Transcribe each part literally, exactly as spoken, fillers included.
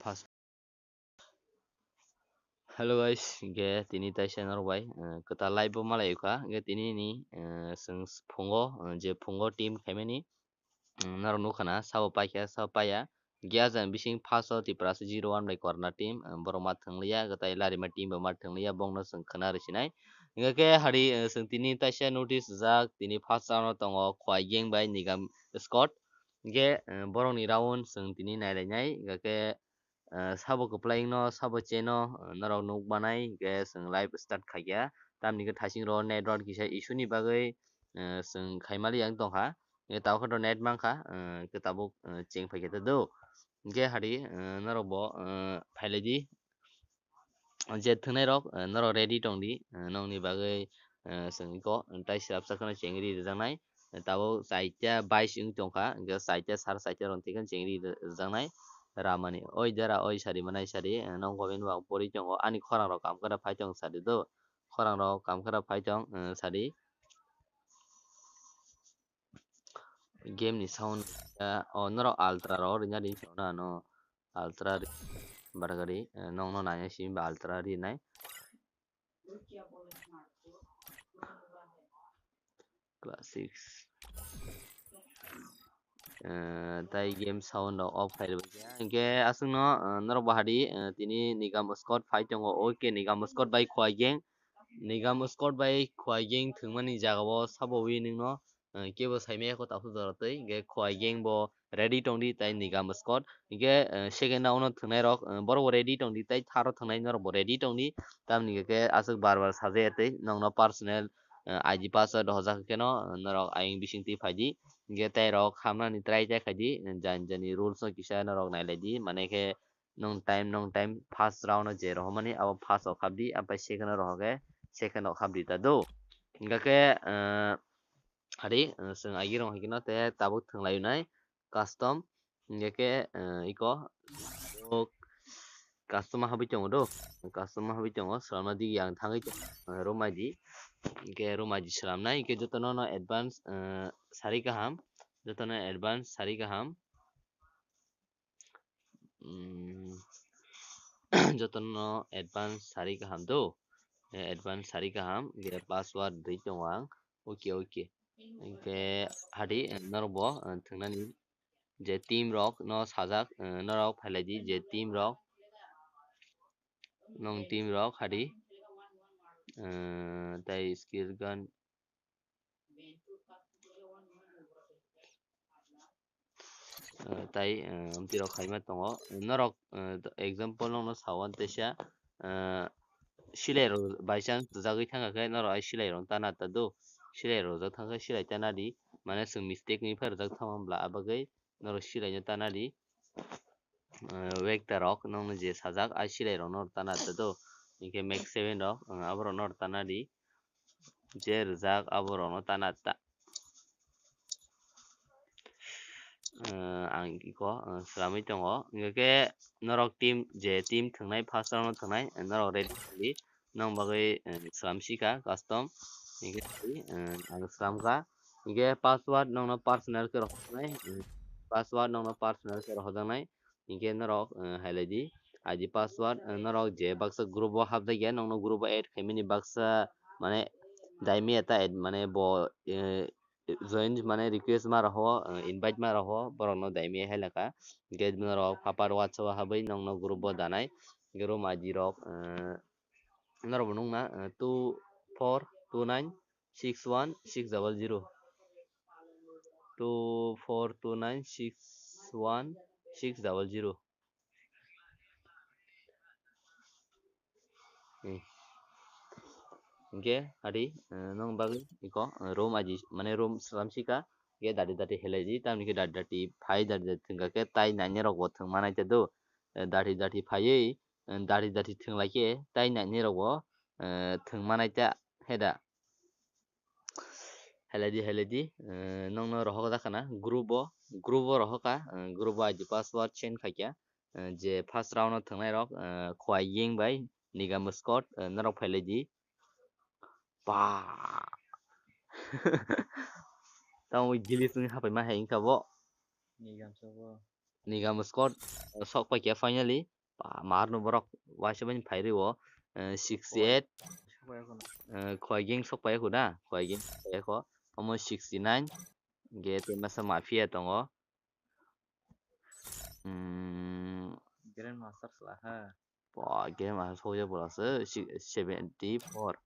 first. Hello guys, hingke tini taisa norok bai, eh, kwtal live bo malai kha. Hingke tini ni, eh, chwng phungo, eh, je phungo team khaimani, mm, norok nukha na, sabo paikha, sabo paiya. Hingke ah jang bising first o Tiprasa zero one bai Corona team, eh, borok ma thwng liya, hingke tai Larima team bo ma thwng liya, bongno chwng khwna rw sinai. Hingke hari, eh, chwng tini taisa notice rijak, tini first round o tongo Khowai Gang bai Nigam Squad. Hingke, eh, borokni round chwng tini nailainai, hingke eh, sabo kwplaino, sabo cheno, eh, norok nuk manai, hingke chwng live start khaikha. Tamni khe thasing ro network kisa issue ni bagwi, eh, chwng khaimali yang tongkha. Hingke tabuk khe to net mankha, eh, hingke tabuk, eh, cheng phaikhe ta do. Hingke hari, eh, norok bo, eh, phailaidi. Je thwngnairok, eh, norok ready tongdi, eh, nokni bagwi, eh, chwng iko, tei swrapsa kheno chengri rwjaknai. Tabuk chaita bais wng tongkha, hingke chaita sar chaita rok thikhe chengri rwjaknai ramani. Oi dera, oi sari manai sari, eh, nong comment bo ang pori tongo. Ani khorang rok kam khe phai tong sadi do. Khorang rok kam khe phai tong, eh, sadi. Game ni sound, eh, o norok ultra rok rinani sound ano ultra ri-, bargari, eh, nongno nanya simi ba ultra rinai. Classics. Eh, tai game sound rok off khai rwbaikha. Hingke aswkno, eh, norok bahari, eh, tini Nigam Squad phai tongo. OK, Nigam Squad bai Khowai Gang. Nigam Squad bai Khowai Gang thwngmani jagao sabo wi nwngno, eh, kebo saimaya kho takhuk jora twi. Hingke Khowai Gang bo ready tongdi tai Nigam Squad. Hingke, eh, second round o thwngnairok, eh, borok bo ready tongdi tai third o thwngnai norok bo ready tongdi. Tamni hingke aswk bar bar sajaya twi nokno personal, eh, I D password hojak kheno, eh, norok ayang bising twi phaidi. Hingke tei rok hamnani try ta khaidi, eh, jani jani rules no kisa norok nailaidi. Mane khe nong time, nong time first round o je rohormani abo first o khabdi, ampai second o rohor khe second o khabdi ta do. Hingke khe, eh, hari, eh, chwng agi rong hai kheno te tabuk thwng lai nai custom, hingke khe, eh, iko, o custom habwi tongo do, custom habwi tongo, swlamna digi ang thangwi tongo, eh, room I D, hingke room I D swlamnai, hingke jotono no advance, eh, sari kaham, jotono advance sari kaham. Mm, jotono advance sari kaham do. Eh, advance sari kaham, je password dui tongo ang. OK, OK. Hingke hadi, eh, norok bo, eh, thwngnani je team rok no sajak, eh, norok phailaidi je team rok. Nong team rok hadi. Eh, tai skill gun. Eh, tai, eh, amtwi rok khaima tongo. Norok, eh, example nokno sawan teisa, eh, silai rok by chance rwjagwi thangkha khe norok ai silai rok tana ta do. Silai rok rwjak thangkhe silai tana di. Mane chwng mistake ni phai rwjak thangma bwla abagwi norok silai no tana di. Eh, vector rok nokno je sajak ai silai rok no tana ta do. Hingke max seven rok, eh, aborok no tana di. Je rwjak aborokno tana ta. Eh, ang iko, eh, swlamwi tongo. Hingke khe norok team, je team thwngnai, first round o thwngnai, eh, norok ready wngdi. Nong bagwi, eh, swlam sika custom. Hingke, eh, ang swlamkha. Hingke password nokno personal khe rohorjaknai. Eh, password nokno personal khe rohorjaknai. Hingke norok, eh, hailaidi, I D password, eh, norok je baksa group o hapjakya, nokno group o add khaimani baksa, mane, daimaya ta add, mane, bo, eh, join, mane, request ma roho, eh, invite ma roho, borokno daimaya hailaka. Hingke norok papar WhatsApp o habwi nokno group o danai. Hingke room I D rok, eh, norok bo nukna, eh, two four two nine six one six double zero. Two four two nine six one six double zero. Hmm. Hingke hadi, eh, nong bagwi iko, eh, room aji, mane room swlam sika, hingke dati dati helai di, tamni khe dati dati phai, dati dati thwngkha khe tai nanya rok bo thwng manai ta do, eh, dati dati phaiwi, eh, dati dati thwng lai khe tai nanya rok bo, eh, thwng manai ta heda. Helai di, helai di, eh, nokno rohok jak khana, group o, group o rohok kha, eh, group o I D password change khai kha, eh, je first round o thwngnai rok, eh, Khowai Gang bai Nigam Squad, eh, norok phai lai di. Pa. Tamo gili sung hapai ma hai wngkha bo. Nigam sabo. Nigam squad, eh, sok paikha finally. Ba, mar no borok waisa bini phai rwo, eh, sixty eight. Eh, Khwai Gang sok paikha da, Khwai Gang sok paikha. Omo sixty nine. Ge tei masa Mafia tongo. Hmm. Grandmaster sla ha. Ba, Grandmaster sok ya bola se, si-, seventy four.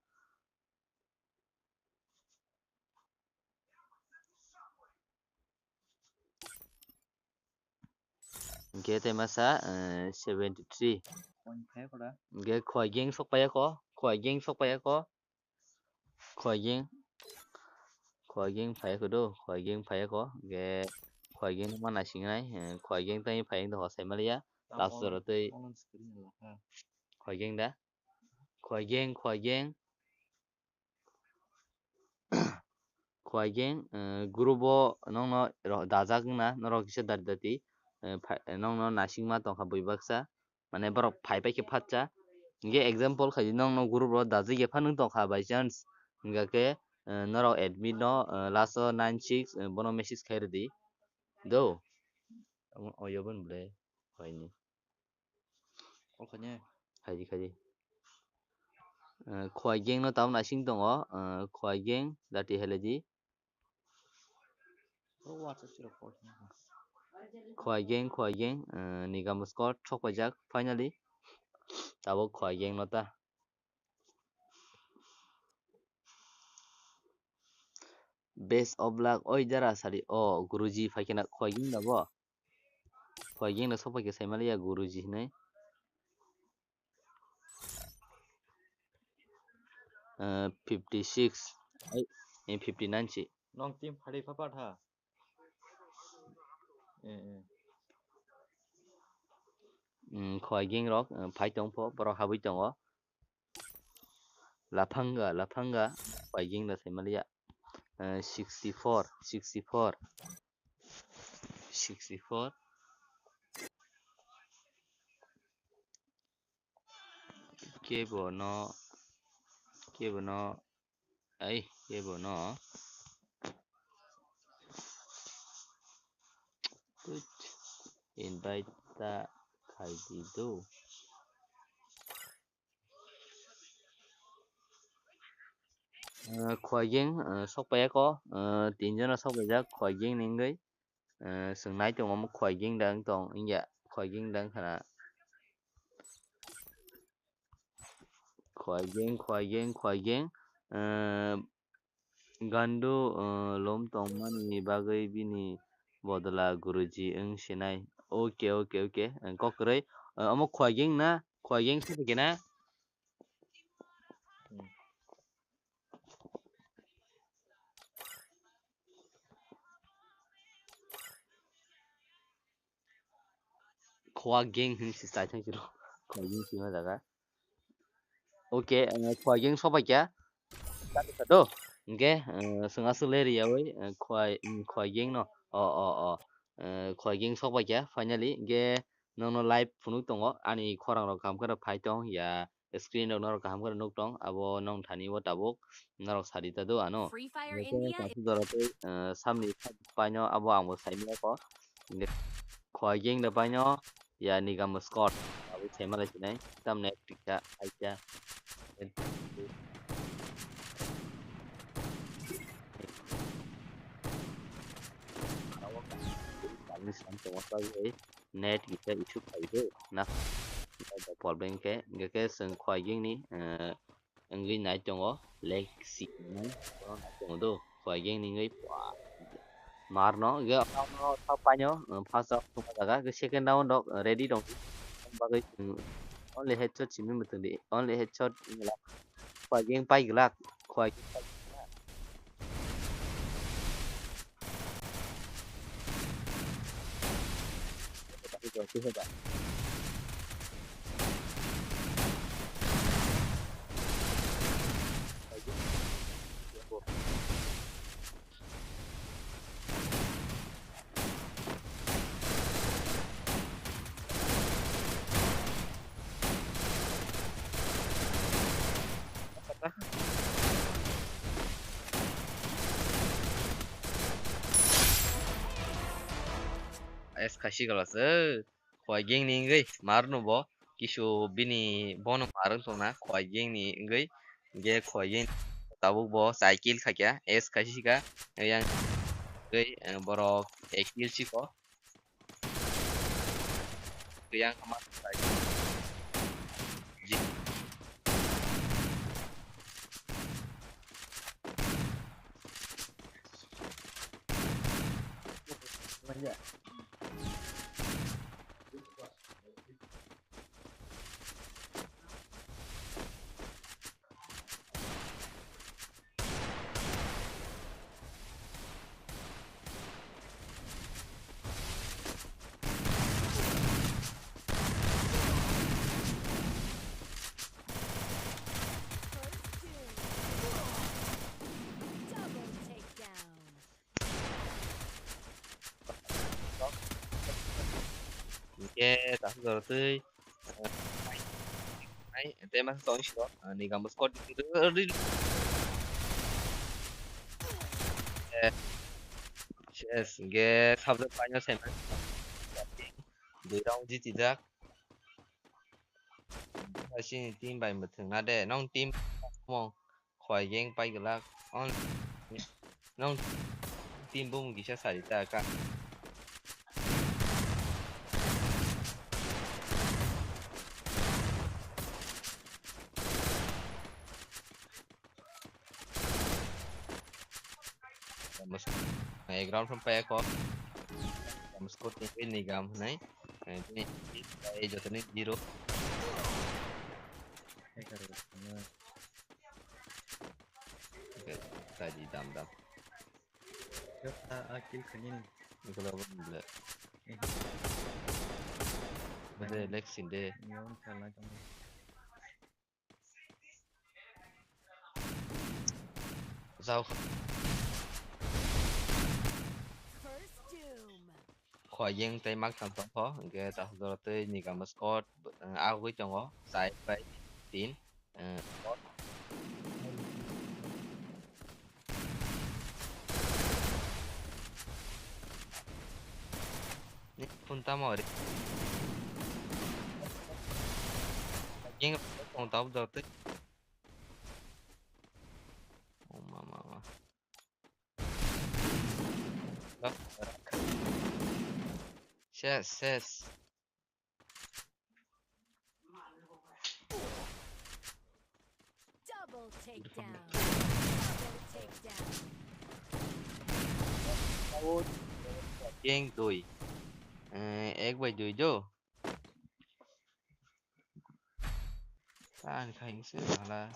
Hingke tei masa, eh, seventy three. Point five ora. Hingke Khwai Gang sok paikha, Khwai Gang sok paikha, Khwai Gang, Khwai Gang paikha do, Khwai Gang paikha, hingke Khwai Gang ma naising nai, eh, Khwai Gang tei paikha do hosai maliya, last jora tei Khwai Gang da, Khwai Gang, Khwai Gang. Khwai Gang, eh, group o nongno ro-, dajak wngna, norok kisa dati dati, eh, phai-, nongno naisingma tongkha bui baksa, mane borok phai paikhe phatsa. Hingke example khaidi nongno group o dajak ya phano tongkha by chance, hingkha khe, eh, norok admin no, eh, last o nine six, eh, bono message khai rwdi. Do. Omo oyo boni ble, hoini. Kol khainai. Khaidi, khaidi. Eh, Khwai Gang no tabuk naising tongo. Eh, Khwai Gang, dati heledi. Bro, WhatsApp siro kol khainai. Khwai Gang, Khwai Gang, eh, Nigam squad sok paijak, finally. Tabuk Khwai Gang no ta. Best of luck, oi jara sari. O, Guruji phaikhe na Khwai Gang da bo. Khwai Gang da sok paikhe sai maliya Guruji hinui. Eh, fifty six. Ai, eh, fifty nine si. Nong team phari pha patha. Eh, eh. Mm, Khwai Gang rok, eh, phai tong pho, borok habui tongo. Laphanga, laphanga, Khwai Gang da sai maliya. Eh, sixty four, sixty four. Sixty four. Kebo no, kebo no, ai, kebo no. Tut, invite ta khaidi do. Eh, Khwai Gang, eh, sok paiyakho, eh, tinjon no sok paijak Khwai Gang ni wngwi. Eh, chwng nai tongo omo Khwai Gang da wng tong, wngya Khwai Gang da wng khana. Khwai Gang, Khwai Gang, Khwai Gang. Eh, Gandu, eh, lom tongmani bagwi bini bodla Guruji wng sinai. Oke, oke, oke. Eh, kok kwrwi. Eh, omo Khwai Gang na? Khwai Gang se kena? Khwai Gang hin si chai thang chiro. Khwai Gang sima jaga. Oke, eh, Khwai Gang sok paikha. Kani kha do? Hingke, eh, chwng aswk le riyawi, eh, Khwai, mm, Khwai Gang no. O, o, o. Eh, Khwai Gang sok paikha, finally. Hingke nongno live phunuk tongo. Ani khorang rok kaham khe phai tong ya. Screen rok norok kaham khe nuk tong, abo nong thani o tabuk norok sadi ta do ano. Free Fire India. Kaisa jora tei, eh, samni paino abo ang bo sai manya kho. Khwai Gang da paino ya Nigam squad abo sai malai sinai tamne tikha aisa. Net kisa issue khai do na. Problem khe, hingke khe chwng Khwai Gang ni, eh, wngwi nai tongo, Lexi hinwi, bono nai tongo do, Khwai Gang ni wngwi, pua, marno, hingke, paino, eh, first round thwngma jaga, hingke second round rok, eh, ready rok, bagwi, mm, only headshot simi mwtwng di, only headshot wngla, Khwai Gang pai glak, Khwai Gang pai glak. S K kaisi kala se. Khowai gang ni wngwi mar no bo kisu bini bono mar wng tongna Khowai gang ni wngwi. Ge Khowai gang tabuk bo cycle khakya S kaisi ka yang wngwi, eh, borok ek kill siko. Yang kama Hingke takhuk jora twi, eh, nai, nai, tei masa tong siro, eh, ni gam squad ni twi, eh, ri-, eh, yes, hingke sabjak paino saiman. Dui round jiti jak. Sini team bai mwthwng na de, nong team mo. Khowai gang pai glak. On. Nong team bumung kisa sari ta ka. Mas-, eh, ground from paya ko. Mas ko team ni gam nai. Eh, ni, eh, joto ni zero. Tadi dam dam. Yo, a, a kill khaini ni. Nikola bom le. Eh. Bade Lexin de. Yo, wng kha lai tong. Zao. Khowai gang tei mak thang tong kho, hingke ta jora tei ni gam squad, eh, agoi tongo, side bai tin. Eh, ni phone tamo ri. Yang tong tau jor tei. Oh, mama, mama. Ses, ses. Double takedown. Double takedown. Yang dui. Eh, ek bai dui do. Tan khaing se hala.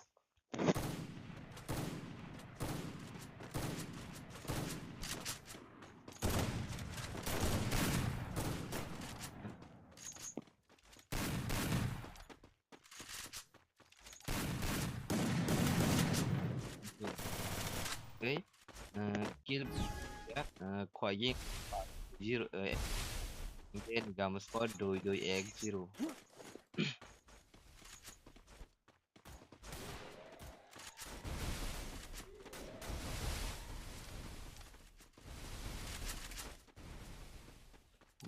Okay. Eh, kill ya, eh, Khowai gang zero, eh, hingke ni gam squad dui dui ek zero.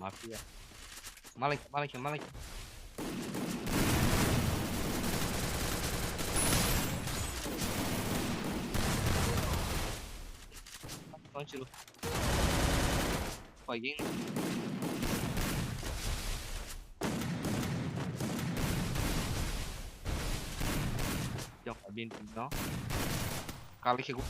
Mafia. Malik, malik, malik. Tong chiru. Khowai gang. Jong abin no. Kali ke gu.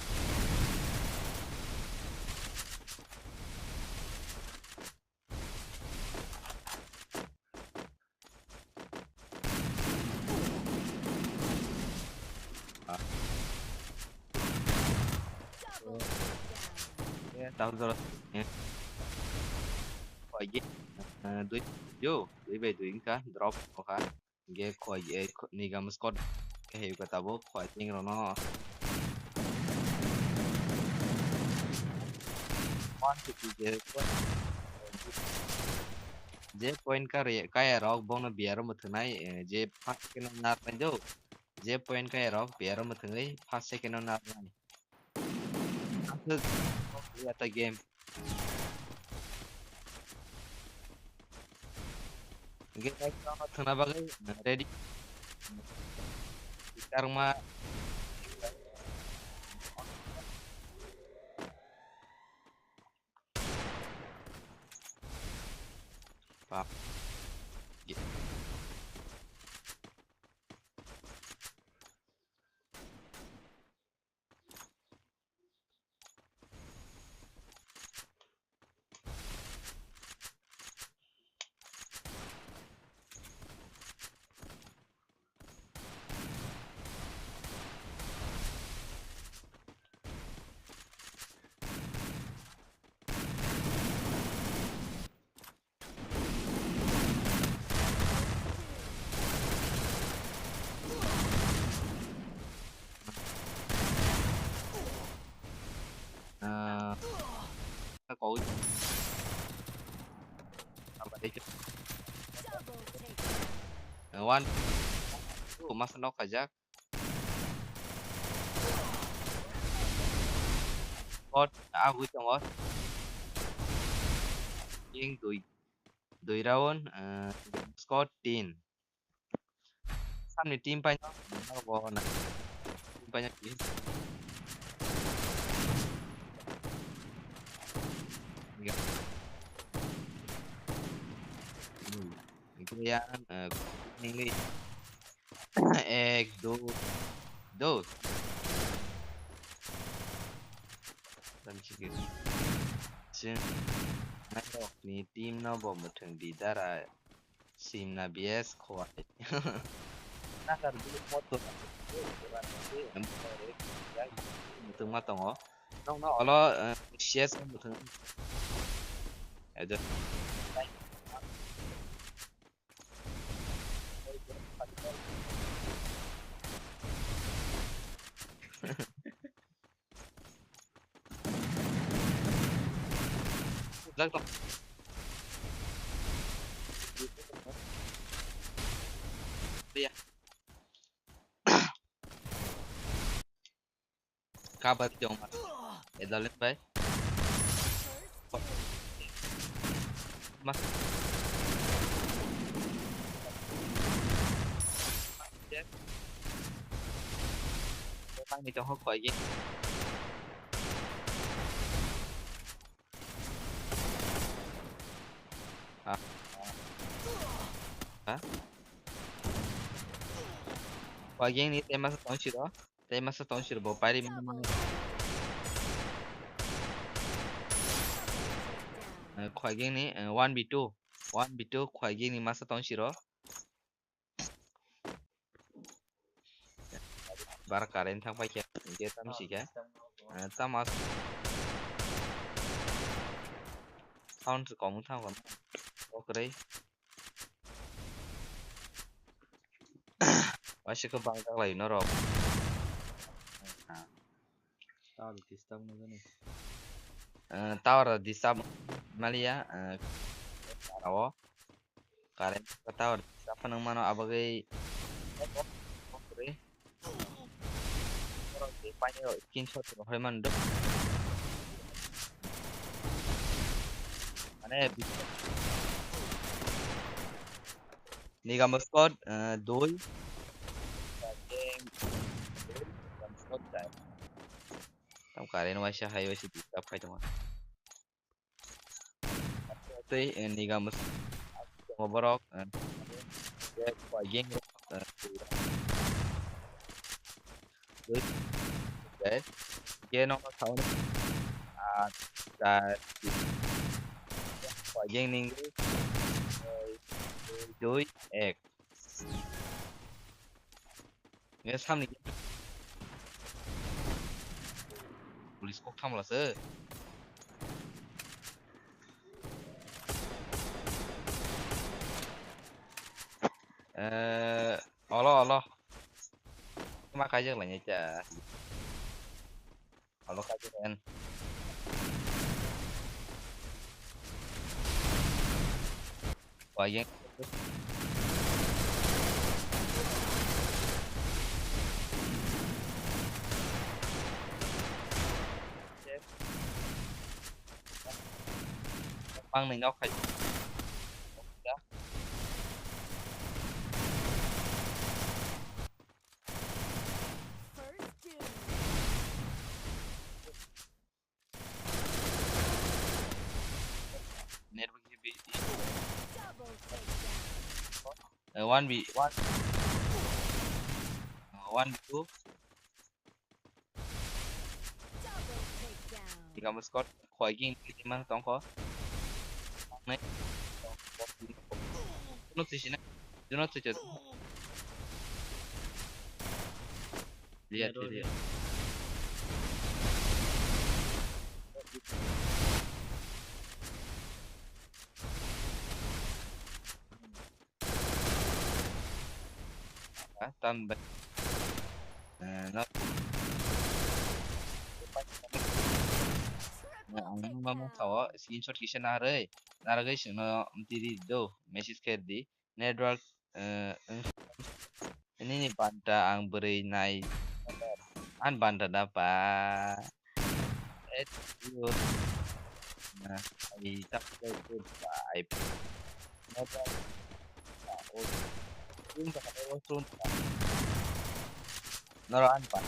Ah. Ya, tahu salah. Ya. Khowai gang. Eh, dui, yo, dui bai dui wngkha, drop wngkha. Ge Khowai, eh, kho-, ni gam squad. Ke heyu kata bo Khowai gang rono. One to two, je, je point kare, kaya rok bono biyaro mwthwnai, eh, je first second o narnai do. Je point kaya rok biyaro mwthwngwi first second o narnai. Aswk ya ta game. Hingke guys, no thwna bagwi ready. Karma. Pak. Ah, kau. Apa itu? One. Oh, masa nok aja. Kot, ah, hui tongo. Yang dui, dui round, eh, score tin. Samni team paino, bo na, team paino. Ya. Hmm. Itu yang, eh, ini. Ek, do, do. Tam chikir. Sin. Nang ni team no bo muthung di dara. Sim na B S khwai. Nakar dulu motor. Muthung ma tongo. Nong no olo, eh, C S muthung. Ejo. Kabar jong ma. Edalen bai. Mas. Tang ni jong hok koi ge. Ha? Ha? Koi ge ni tema sa tong siro. Tei masa tong siro bo pairi mano mano. Eh, khwai geng ni, eh, one v two. One v two khwai geng ni masa tong siro. Bar current thang pai khe, hingke tam si khe. Eh, tam as-, sound se kong thang kon. Okrei. Waisa khe bang jak lai norok. Tower disturb no jani. Eh, tower disturb maliya, eh, o current tower disturb phano mano abagwi. Borok je painai rok screenshot rok hai mano do. Mane, Nigam squad, eh, dui. Nigam squad dai. Tam kare no waisa hai waisa disturb khai tongo. Tei, eh, Nigam s-, tongo borok, eh, gang rok, eh, Guys, ge no sound. Ah, ta, yang ning, dui, ek. Nge samni. Police kok thamla se. Eh, olo, olo. Ma kaijak lainai ta. Olo kaijak lainai. Wah, yang. Bang ni nok khai. One v one. One v two. Double takedown. Digamos Scott. Khoi ging man tongkho. Nai. Juno tisi na. Juno tisi. Lihat, lihat. Ah, tam ba-, eh, no. Eh, ang mamung sao, screenshot kisa narwi, narwgwi sino mtiri do, message khe di. Network, eh, wng-, nini banta ang bwrwi nai, an banta da pa. Eh, yo. Na, ai, tak, tak, tak, ai. Network. Washroom ka, washroom ka. Noro an pa.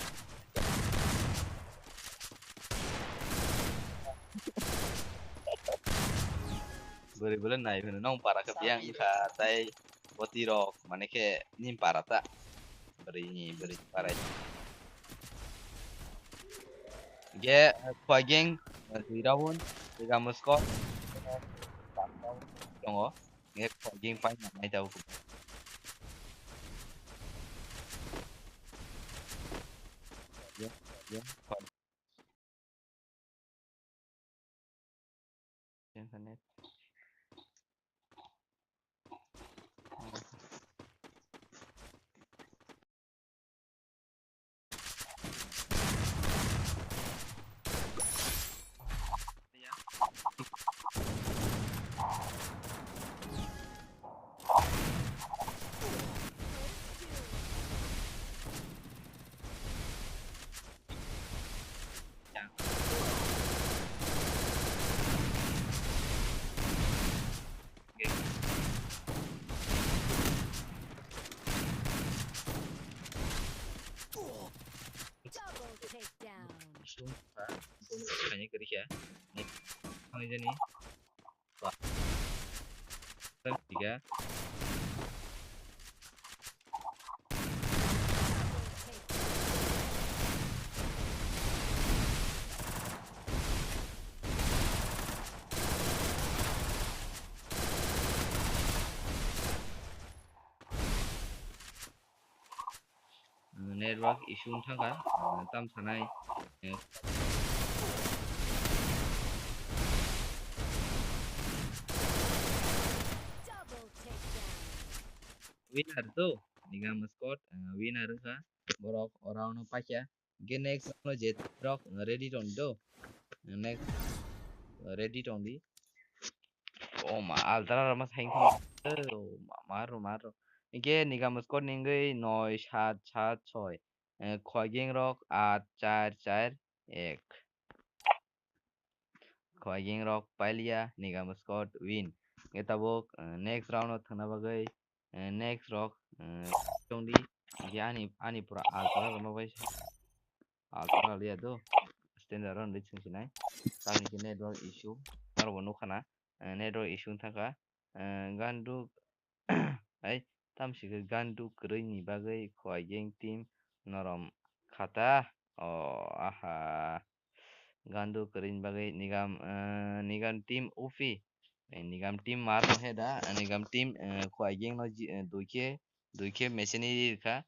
Bwrwi bwlwi nai phano nong para khe biyang wngkha, tai boti rok mane khe nim para ta. Bwrwi ni bwrwi parai. Ge, eh, Khwai Gang, eh, dui round, Digamos Scott, tongo. Nge Khwai Gang pai na nai tabuk. Khwai Gang, Khwai Gang, Khwai Gang. Internet. Double takedown. Sung ha, sung kanya kiri kya. Ni, kami jani. Wah. Kan tiga. Network issue wng thangkha, tam sanai. Winner to, Digamos Scott, winner wngkha, borok round no paikha. Ge next no je rok ready tong do. Next ready tong di. O ma, Ultra rok ma saing thang. O ma, maro, maro. Ge Digamos Scott ningwi noi sat sat soi. Eh, Khwai Gang rok at char char ek. Khwai Gang rok pailia, Digamos Scott win. Ge tabuk, eh, next round o thangna bagwi, eh, next rok, eh, tongdi. Ge ani, ani pura Ultra rok ma bai. Ultra liya do. Standard round ri chwng sinai. Tamni khe network issue. Norok bo nukha na, eh, network issue wng thangkha. Eh, Gandu, ai, tamsi khe Gandu kwrwini bagwi Khwai Gang team norom khata. O, aha. Gandu kwrwini bagwi Digam, eh, Digam team ufi. Eh, Digam team mar no he da, eh, Digam team, eh, Khwai Gang no ji-, eh, dui khe, dui khe machine ri rwkha.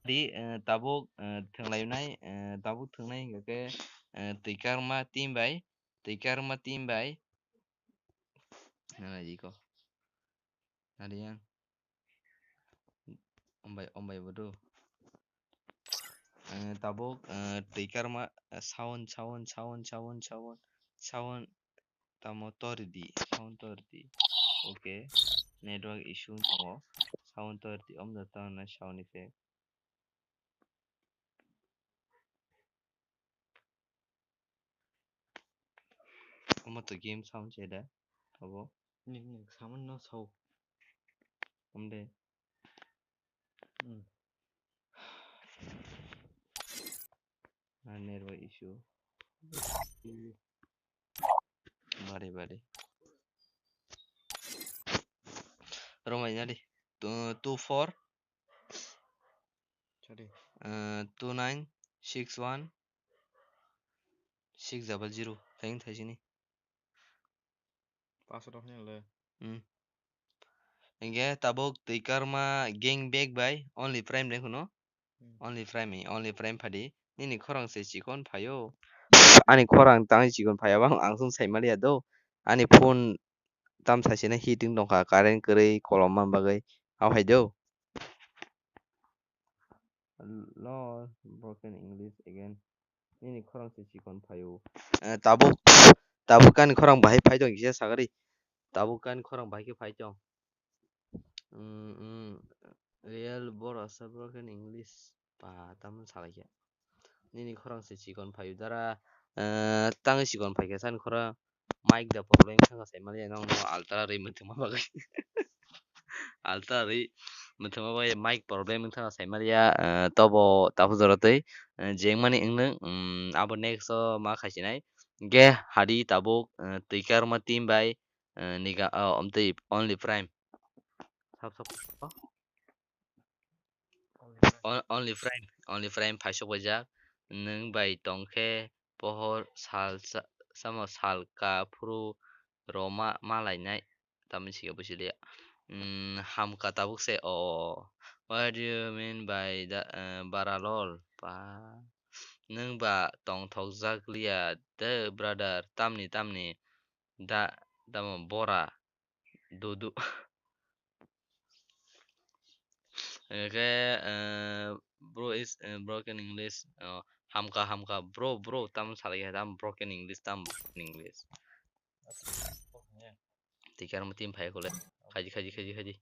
Di, eh, tabuk, eh, thwnglainai, eh, tabuk thwngnai hwnkha khe, eh, Twikarma team bai, Twikarma team bai. Nana jiko. Nari yang. Ombai, ombai bodo. Eh, tabuk, eh, Twikarma, eh, sound, sound, sound, sound, sound, sound. Tamo tori di, sound tori di. Okay. Network issue tongo. Sound tori di. Om da tamo na sound effect. Omo to game sound se da. Abo. Ning, ning, sound no sao. Om de. Hmm. Ah, network issue. Bari, bari. Romai na di. two, two four, Sorry. Uh, two nine six one six double zero. Thank you, thaisini. Paso rok hwnwi le. Hmm. Hingke tabuk twi karma gang back bai only prime de kuno. Hmm. Only prime, only prime phadi. Nini khorang se chikon phaio. Ani khorang tang chikon phaio bang ang sung sai maliya do. Ani phone tam sai sene heating tongkha, current kwrwi kolom man bagwi. Aw hai do. Lol, broken English again. Nini khorang se chikon phaio. Eh, tabuk, tabuk ani khorang bahai phai tong kisa sagari. Tabuk ani khorang bahai khe phai tong. Mm, mm, real borok sa broken English. Pa, tamo salai khe. Nini khorang se chikon phaio dara, eh, tangwi chikon phaikhe sani khorang. Mic da problem wngkha sai manya nokno alta rwi muthungma bagwi. Alta rwi muthungma bagwi mic problem wngkha sai manya, eh, tobo tabu jora twi, eh, jengmani wngno, mm, abo next o ma khaisinai. Ge hadi tabuk, eh, twi karma team bai, eh, niga, oh, omtwi only prime. Sab sab. On-, only prime, only prime phaisok baijak. Nwng bai tongkhe pohor sal sa-, samo sal ka phuru roma malainai. Tamni sika busi liya. Mm, hamka tabuk se o. What do you mean by the, uh, baralol? Pa. Nwng ba tongthokjak liya de brother. Tamni, tamni. Da, tamo bora. Dudu. Hingke, eh, bro is, eh, broken English. Oh, hamka, hamka. Bro, bro, tam salai hai, tam broken English, tam broken English. Tikar mo team phai kole. Khaji, khaji, khaji, khaji.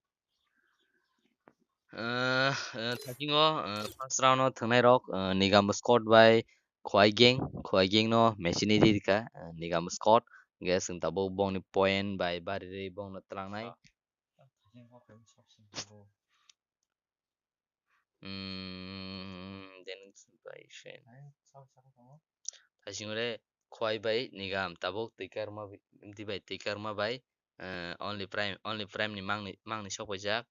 Eh, eh, thakingo, eh, first round o thwngnai rok, eh, Nigam squad bai Khwai Gang, Khwai Gang no machine di ka, eh, Nigam squad, ge sing tabuk bongni point bai bari rwi bongno tlangnai. Hmm, then by Shane. Thaising re Khwai bai Nigam tabuk twi karma bi-, di bai twi karma bai, eh, only prime, only prime ni mangni, mangni sok paijak.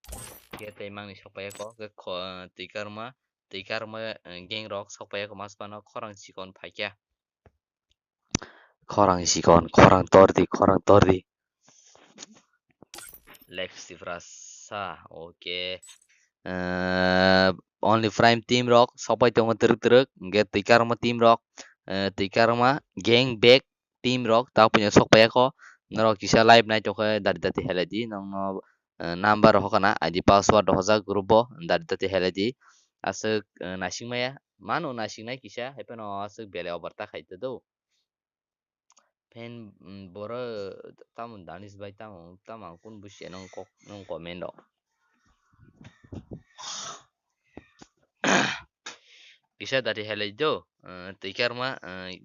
Khe tei mangni sok paiyako, khe kho-, twi karma, twi karma, eh, gang rok sok paiyako mas phano khorang chikon phaikya. Khorang chikon, khorang tordi, khorang tordi. Lex Tiprasa, okay. Eh, only prime team rok sok pai tongo twrwk twrwk, hingke twi karma team rok, eh, twi karma gang back team rok tak puino sok paiyako. Norok kisa live nai tongkhe dati dati helai di, nokno, eh, number rok hokana I D password rok hojak group o dati dati helai di. Aswk, eh, naising maya, mano naising nai kisa, hai phano aswk belai over ta khai do. Phen, mm, boro tamo Danish bai tamo, tamo ang kun busia nang kok, nang comment rok. Kisa dati helai do, eh, twi karma, eh,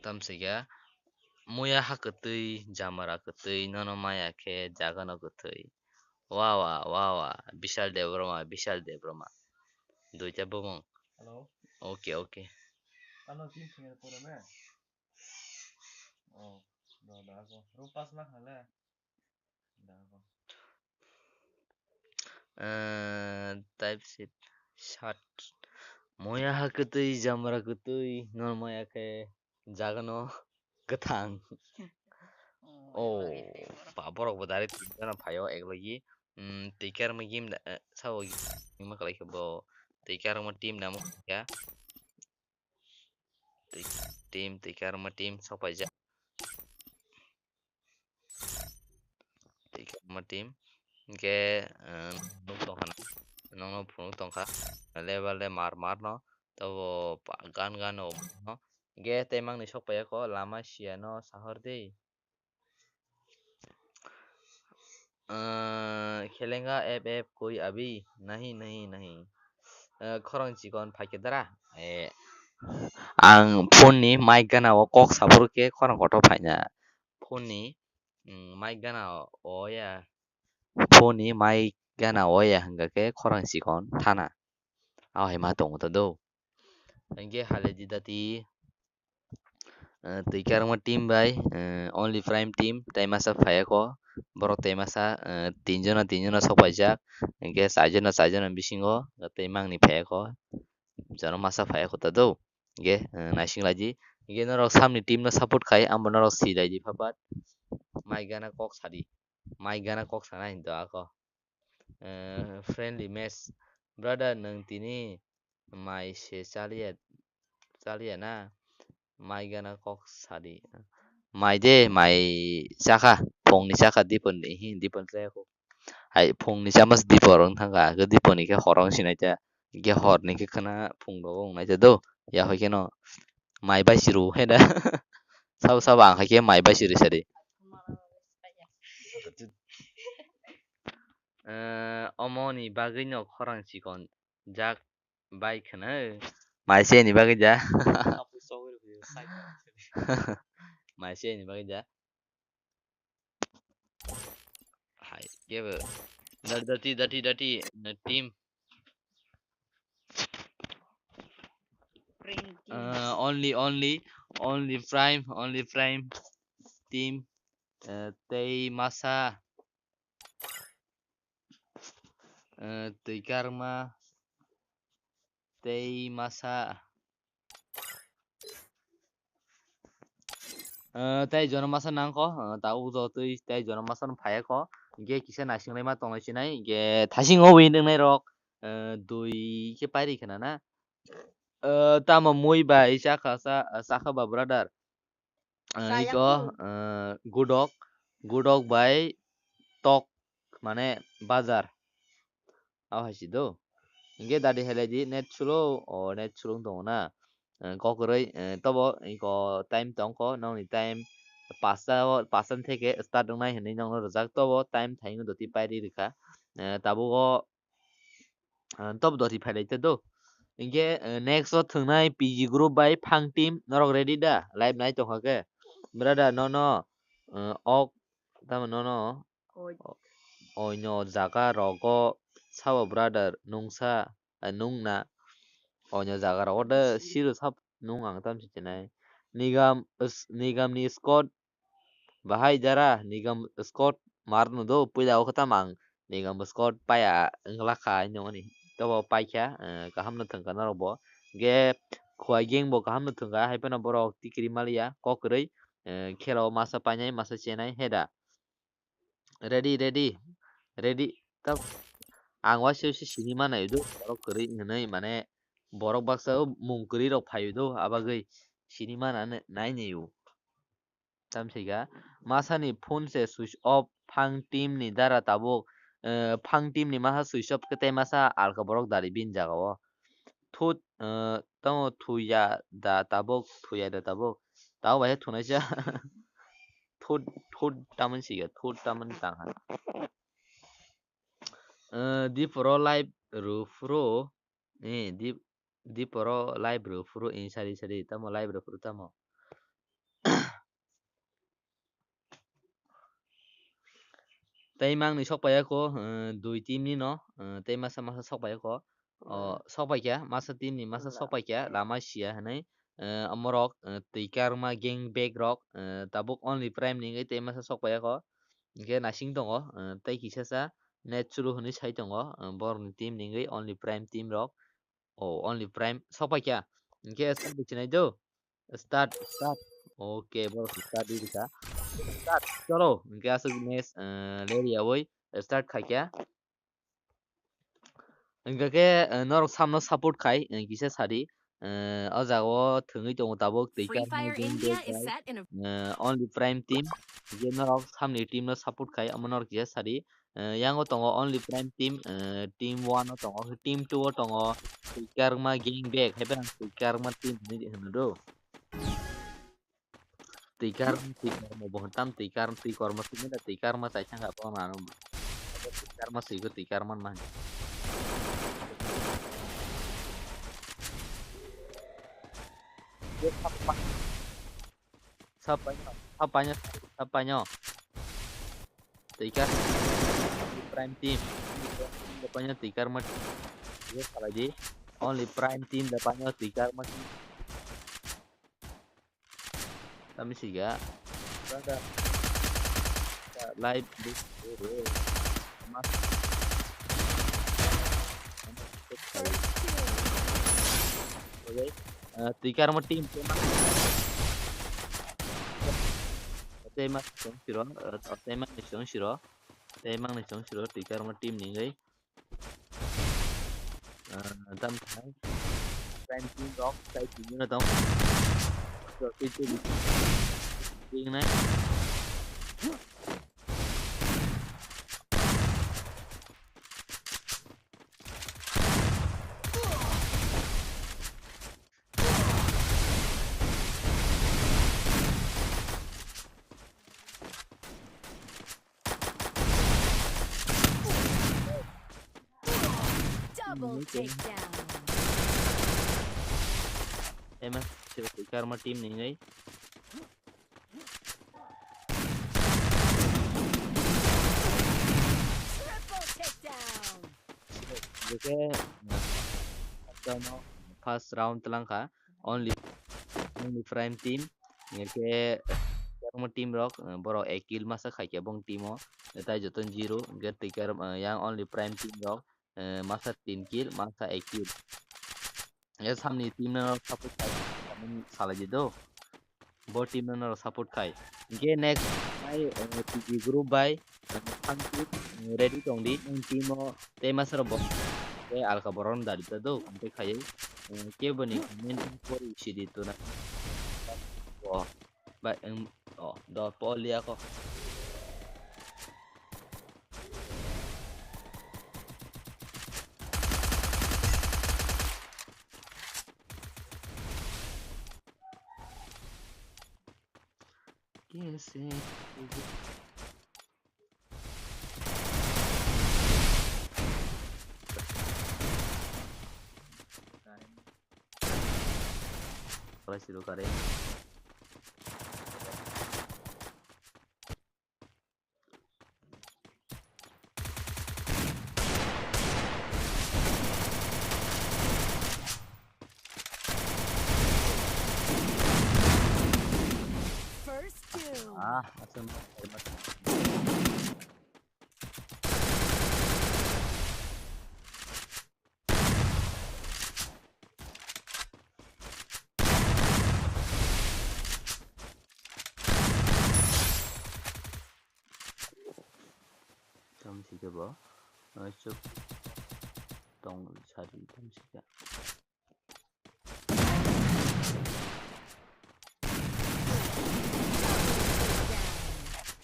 tamsika, muya ha kwtwi, jamara kwtwi, nono maya khe, jagano kwtwi. Wa, wa, wa, wa, Bishal Debroma, Bishal Debroma. Duita bumung. Hello. Okay, okay. Ano team singir pura me? Oh, da, da, ako. Room pass na khale. Da, ako. Eh, type sheet shot. Moya ha kwtwi, jamra kwtwi, nor maya khe jagano kwthang. Oh, oh, ba, borok bo direct gana phaio ek logi. Mm, twi karma game da, eh, sao game ma kalai khe bo. Twi karma team da mo kya. Twi-, team, twi karma team sok paijak. Twi karma team. Hingke, eh, nuk tongkha na. Nokno phunuk tongkha. Level de mar mar no. Tobo pa-, gan gan o no. Hingke tei mangni sok paiyako lama siya no sahor di. Eh, khelenga F F koi abi? Nahi, nahi, nahi. Eh, khorang chikon phaikhe dara? Eh, ang phone ni mic gana o kok saphuru khe khorang kotor phaina. Phone ni, mm, mic gana o ya. Phone ni mic gana o ya hingka khe khorang chikon thana. Aw hai ma tongo ta do. Hingke hale di dati. eh, twi karma team bai, eh, Only Prime team tei masa phaiya kho. Borok tei masa, eh, tinjona, tinjona sok paijak. Hinkhe chaijona, chaijona bisingo tei mangni phaiya kho. Jono masa phaiya kho ta do. Hinkhe, eh, naising laidi. Hinkhe norok samni team no support khai, amo norok si laidi phapat. Mai gana kok sadi. Mai gana kok sana hinto ako. Eh, friendly match. Brother, nwng tini mai se chaliya, chaliya na? Mai gana kok sadi. Mai de, mai chakha. Phungni chakha, dipon ni, hi, dipon chaya kho. Hai, phungni chamas dipor wng thangkha. Ke dipon ni khe horong sinai ta. Ke hor ni khe khna phung rogo wng nai ta do. Ya hoi khe no. Mai bai siru he da. Sabo, sabo ang hai khe mai bai siru sadi. Eh, omo ni bagwi no khorang chikon jak bai khna. Mai se ni bagwi ja. Mai se ni bagwi ja. Hai, kebo. Dati, dati, dati, dati, na team. Prime team. Uh, only, only, only prime, only prime team. Uh, tei masa. Uh, tei karma. Tei masa. Eh, tei jono masa nang kho, eh, ta ujo twi tei jono masa no phaiya kho. Hinkhe kisa naising lai ma tong lai sinai, hinkhe thasing o win wngnai rok, eh, dui khe pairi khna na. Eh, tamo mui bai chakha sa, chakha ba brother. Eh, Chaya iko, kho. Eh, gudok, gudok bai tok, mane bazar. Abo hai si do. Hinkhe dadi hai lai di, net slow, o net slow wng tongo na. Eh, kok kwrwi, eh, tobo iko time tong kho, nokni time pasta o, pasta ni theke start wngnai hinwi nokno rwjak, tobo time thai wngwi doti pairi rwkha. Eh, tabuk o, eh, tobo doti phai lai ta do. Hinkhe, eh, next o thwngnai P G group bai Phang team, norok ready da? Live nai tongkha khe. Brother, nono, eh, ok, tamo nono, Oi. O-, oino jaga rogo sabo brother nungsa, eh, nungna. Oino jaga rogo de siro sab nung ang tam si chinai. Nigam s-, Nigam ni squad bahai jara, Nigam squad mar no do, puila o khe tam ang Nigam squad paya wngla kha hinwi nung ani. Tobo paikha, eh, kaham no thwngkha norok bo. Ge Khwai gang bo kaham no thwngkha, hai phano borok tikiri maliya, kok kwrwi, eh, khela o masa painai, masa chenai, heda. Ready, ready, ready. Tab-, ang waisa waisa sini manai do, borok kwrwi hinwi, mane, borok baksa o mung kwrwi rok phai do, abagwi sini mana nai ni o. Tamsika, masa ni phone se switch off, Phang team ni dara tabuk, eh, Phang team ni masa switch off khe tei masa alka borok dari bini jaga o. Thut, eh, tamo thuya da tabuk, thuya da tabuk. Tabo bai thunai sa. Thut, thut tamani siga, thut tamani tang ha. Eh, di pro live ru pro, eh, di, di pro live ru pro in sari sari, tamo live ru pro tamo. Tei mangni sok paiya kho, eh, dui team ni no, eh, tei masa masa sok paiya kho. O, sok paikha, masa team ni masa sok paikha, lama sia hinwi, eh, omorok, eh, twi karma gang bag rok, eh, tabuk only prime ni wngwi tei masa sok paiya kho. Hinkhe naising tongo, eh, tei kisa sa net chulu hinwi sai tongo, eh, borok ni team ni wngwi only prime team rok. O, only prime sok paikha. Hinkhe start di chinai do. Start, start. Okay, borok start di kha. Start, cholo. Hinkhe aswk match, eh, leri yawi start khaikha. Hinkhe khe, eh, norok samno support khai, eh, kisa sadi. Eh, o jaga o thwngwi tongo tabuk twi Free karma Fire game India day is kai. Set in a Eh, only prime team. Je norok samni team no support khai, omo norok kisa sadi. Eh, yango tongo only prime team, eh, team one o tongo, team two o tongo twi karma gang bag, hai phano twi karma team hinwi hwno do. Twi kar, twi karma bo tam twi kar, twi korma twi meda twi karma chai thangkha bo mano. Twi karma swi khe twi karma man. Sapainyo, sapainyo, sapainyo. Twi kar prime team. Sapainyo twi karma. Ye salai di. Only prime team da panyo twi karma. Tamni siga. Brother. Live. Mas. Okay. Ah, twi karma team. Tei ma song siro, ah, tei ma ni song siro, tei ma ni song siro, twi karma team ni gai. Ah, tam thai. Prime team rok, tai team na tong. So, tei tei team nai. Double takedown. Ema, siro twi karma team ni ngai. Triple takedown. Jeke, ah, first round tlang kha, only, only Prime team, hingke, kwbangma team rok, ah, borok ek kill masa khaikhe bong team o, tai joto zero, hingke twi kar, ah, yang only Prime team rok, eh, masa tin kill, masa ek kill. Ya samni team no support khai, salai di do. Bo team no support khai. Hingke next nai, eh, P G group bai, eh, thang team, eh, ready tong di. Nang team o tei masa rok bo, tei alka borok no dari ta do. Hingke khai, eh, kebo ni main team pori si di tu na. Oh, bai, em, oh, do poli ako. Kese. Kare siro kare. First kill. Ah, asal mas, mas. Tamsike bo, ah, chuk tong sari tamsike.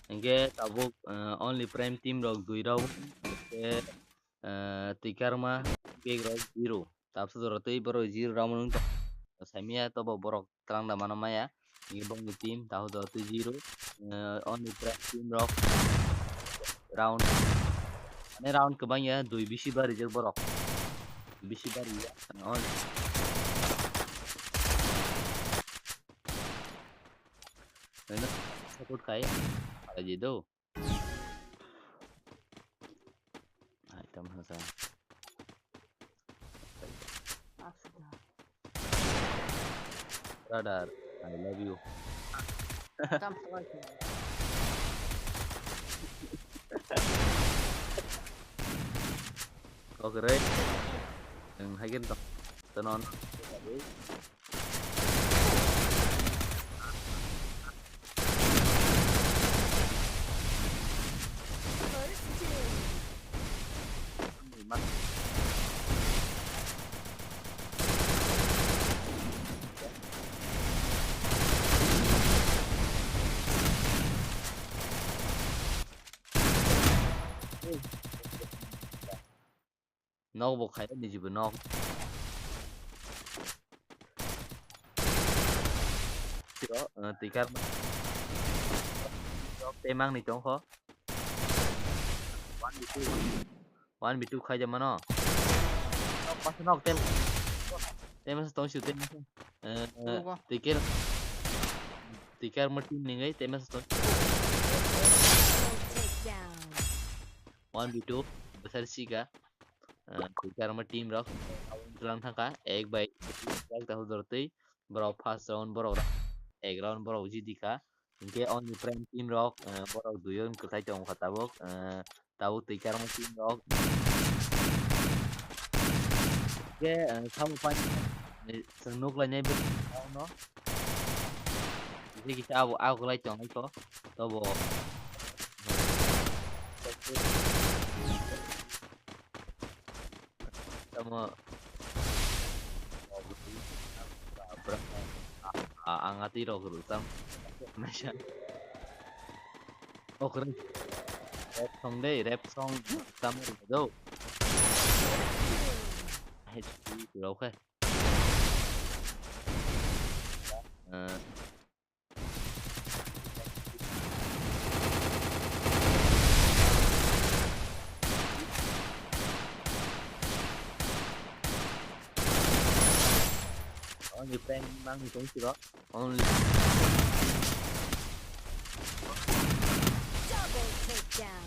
Hingke tabuk, ah, only Prime team rok dui rok, hingke, ah, twi karma bag rok zero. Tabsa jora tei borok zero round nung tong. Saimaya tobo borok twlang da mano maya. Ni bongni team tahu do tei zero. Eh, only Prime team rok round. Ani round kwbang ya, dui bisi bari je borok. Bisi bari ya. On. Nana support kai. Ada je do. Ai, tam hasa. Brother, I love you. Tam hasa. Kok re. Yang hagen tok. Tenon. Nok bo khai, niji bo nok. Tiro, eh, tikar. Nok temang ni tongkho. One v two. One v two khai jamano. Nok pas nok tem. Tem sa tong siu tem. Eh, eh, tikir. Tikar mo team ningai tem sa tong. One v two. Besar siga. Ah, tei karma team rok tlang thangkha, ek bai ek ta hudor tei borok first round borok rok background borok jidi kha. Hinkhe Only Prime team rok, eh, borok dui jon kwthai tong kha tabuk, eh, tabuk twi karma team rok. Hinkhe, eh, samung pani, eh, chwng nuk lainai bwrwi no. Hinkhe kisa abo, abo kwlai tong kha tobo. Tamo. A, a, ang atwi rok rw tam. Naisa. Oh, keren. Rap song deh, rap song. Tamo rw do. H P rok he. Eh, Only friend mang tong siro. Only. Double takedown.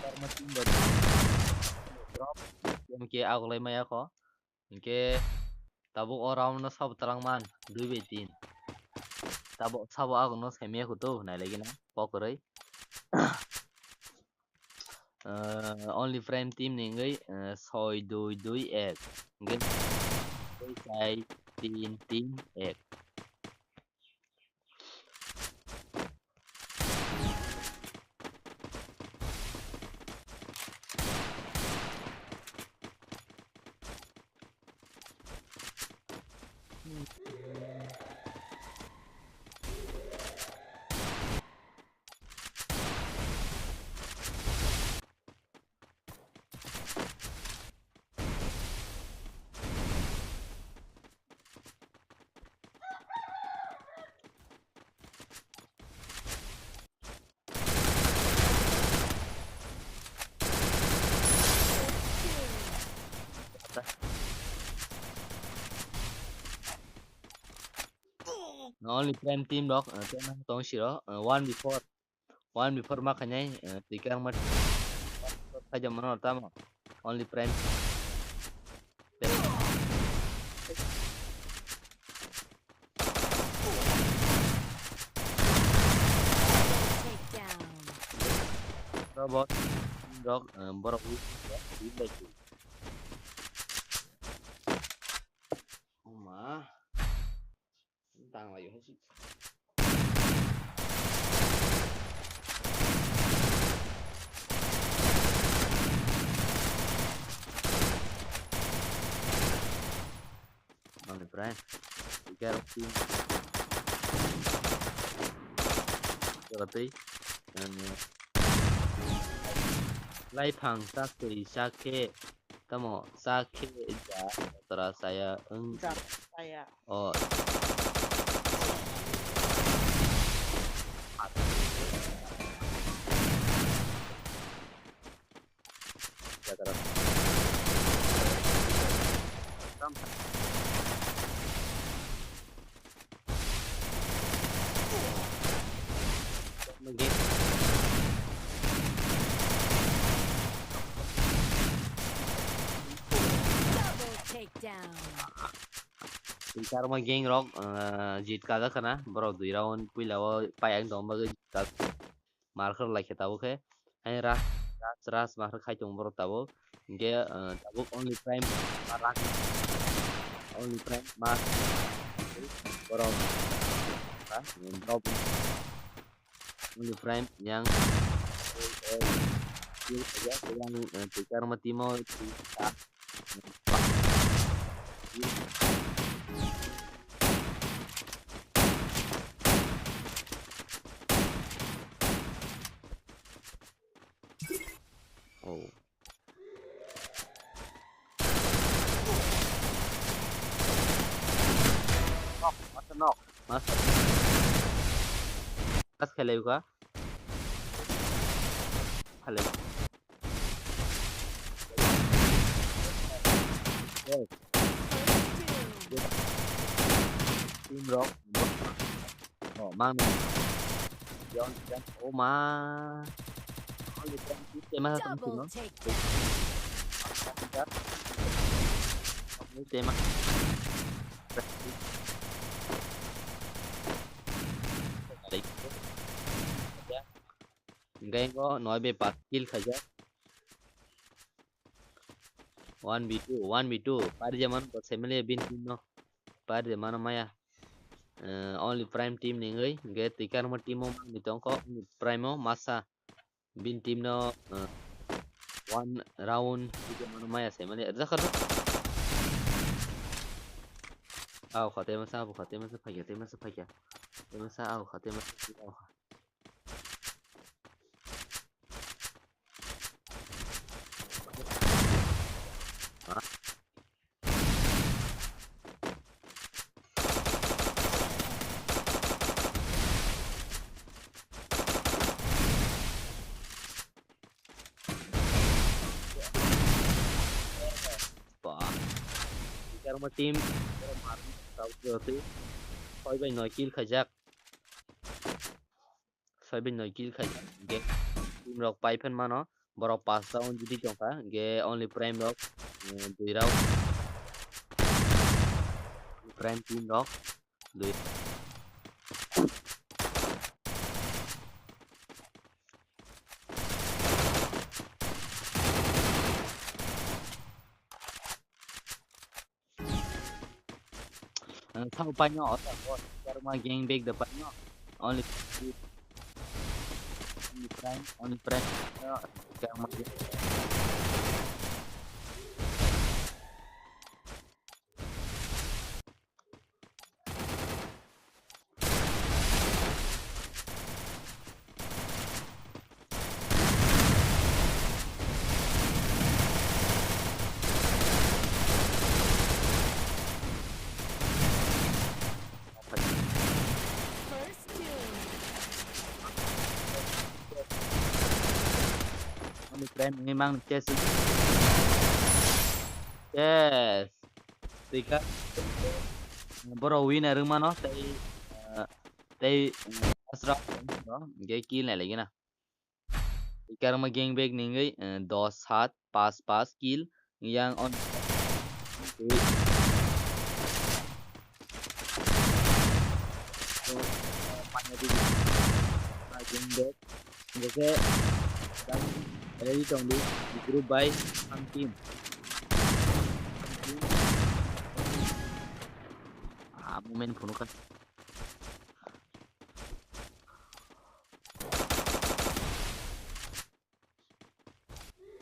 Karma team ba drop. Game ke agulai maya ko. Hinkhe tabuk o round no sabo twlangman dui bai tin. Tabuk sabo agno semya kutu nai lagi na pokroi. Eh, Only Prime team ni wngwi, eh, soi dui dui ek. Hinkhe soi sai tin tin ek. Only Prime team rok, eh, tei tong siro, eh, one before, one before ma khainai, eh, twi khe ang ma khaijak mano tamo. Only Prime. Double takedown. Robot rok, eh, borok win bai. Oma. Tang lai hai si. Mani prai. Igar team. Jaga tei. Laiphang sak twi sak khe. Tamo, sa khe ja, jatra saya wng. Jatra saya. O. Jatra. Double takedown. Karma gang rok, eh, jit kajak khana, borok dui round puila o pai ang tong bagwi jit kajak. Marker lai khe tabuk khe. Hai ras, ras, ras marker khai tongo borok tabuk. Hinkhe, eh, tabuk Only Prime, Only Prime ma borok, ha, drop. Only Prime yang, eh, eh, yang, yang, eh, tikar ma timo, Oh. Knock, master knock. Master. Kas khelai ka? Khelai. Yes. Team Rock. Oh, mang. Yon, yon. Oh, ma. Only one team, team, team, team. Double takedown. Team, team. Hingke o noi bai pas kill khaijak. One v two, one v two. Pari jaman ko semele bin team no. Pari jaman maya. Eh, only Prime team ni hoi. Hingke tikar mo team o mani tongko. Prime o masa. Bin team no, eh, one round video mano maya se mani rwjak kha. Au kha, tema sa, au kha, tema sa, phaikya, tema sa, phaikya. Tema sa, au kha, tema sa, au kha. Ba. Karma team. Soi bai noi kill khaijak. Soi bai noi kill khaijak. Team rok pai phan mano. Borok pas ta on duty tongkha, hingke only Prime rok, eh, dui rok. Prime team rok, dui. Ang thang paino, o ta, o, karma gang bag da paino. Only, only Prime, only Prime. Karma gang. First kill. Ani friend ni mang chest. Yes. Tika. Borok winner wngmano tei, eh, tei, eh, last round no hingke kill nai lagi na. Karma gang bag ni wngwi, eh, dos sat pas pas kill. Yang on. Gang bag. Hingke ready tong di group by ang team. Ah, moment phunukha.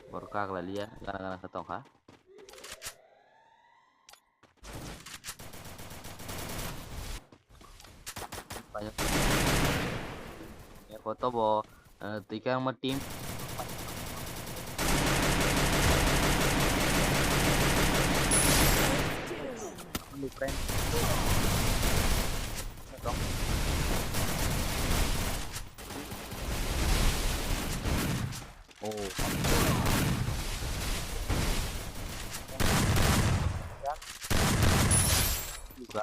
Bor kak lalia, gana gana khe tongkha. Eko tobo, eh, twi karma team. Only friend. Oh. Juga.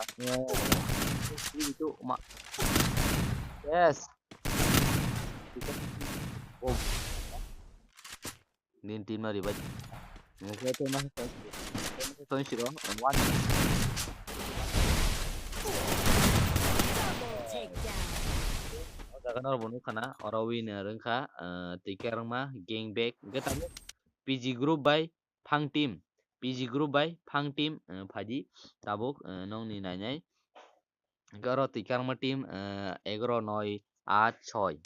Itu, Mak. Yes. Oh. Nin team no revive. Nokhe tei ma tong siro, one. Double takedown. O jaga no bo nukha na, oro winner wngkha, ah, twi karma, gang bag, hwnkhe tabuk P G group bai phang team, P G group bai phang team, ah, phaidi tabuk, ah, nokni nainai. Hwnkhe oro twi karma team, ah, egaro, noi, aat, soi.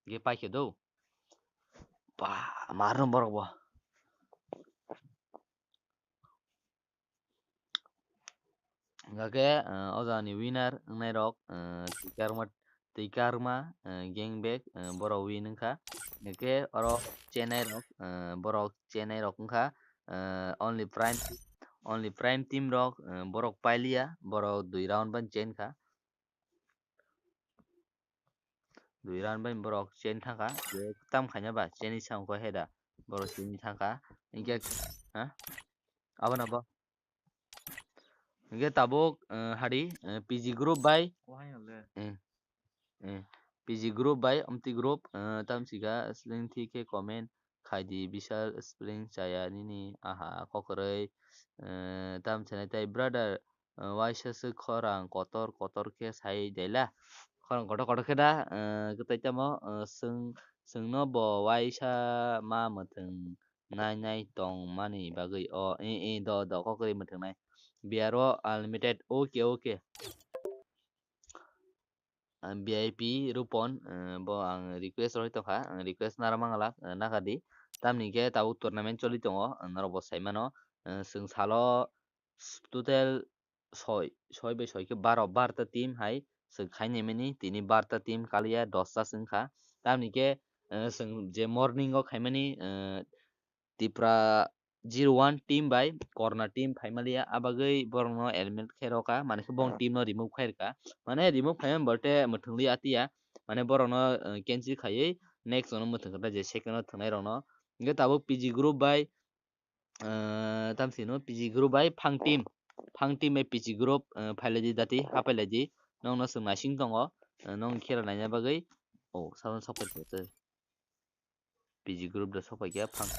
Ge paikhe do. Ba, marno borok bo. Hingkhe, eh, o jagani winner wngnai rok, eh, twi karma, twi karma, eh, gang bag, eh, borok win wngkha. Hingkhe oro chenai rok, eh, borok chenai rok wngkha, eh, only prime, only prime team rok, eh, borok pailiya, borok dui round ban chenkha. Dui round bai borok chen thangkha, je tam khaina ba cheni samko heda, borok chini thangkha, hingke, ha? Abono bo. Hingke tabuk, eh, hari, eh, P G group bai, eh, eh, P G group bai, omti group, eh, tam sika, sling thike comment, khaidi, Bishal Spring chaya nini aha kokroi, eh, tam sanai tai brother, eh, waisa se khorang kotor kotor khe sai daila, khorang kotor kotor khe da, eh, kwtai tamo, eh, swng, swngno bo waisa ma mwthwng nai nai tong mani bagwi o, e, e, do, do, kokroi mwthwng nai. Biaro Unlimited, okay, okay. Ah, V I P Rupon, eh, bo ang request roi tongkha, ang request nara mangalak, eh, nakadi. Tamni khe tabuk tournament choli tongo, eh, norok bo sai mano, eh, swng salo total soi, soi bai soi khe baro, barta team hai swng khainai mani, tini barta team kaliya dosta swng kha. Tamni khe, eh, swng je morning o khaimani, eh, Tipra zero one team bai Corona team phaimaliya, abagwi borokno eliminate khairokha, mane khe bong team no remove khairokha, mane remove khaimani bolte mwthwngli atiya, mane borokno, eh, cancel khaiwi next ono mwthwng khe je second o thwngnai rokno. Hingke tabuk P G group bai, eh, tamsino P G group bai Phang team, Phang team bai P G group, eh, phailaidi dati, hapailaidi, nokno swng naising tongo, eh, nokni khela naina bagwi, oh, sabon sokphaikha tei. P G group da sokphaikha Phang.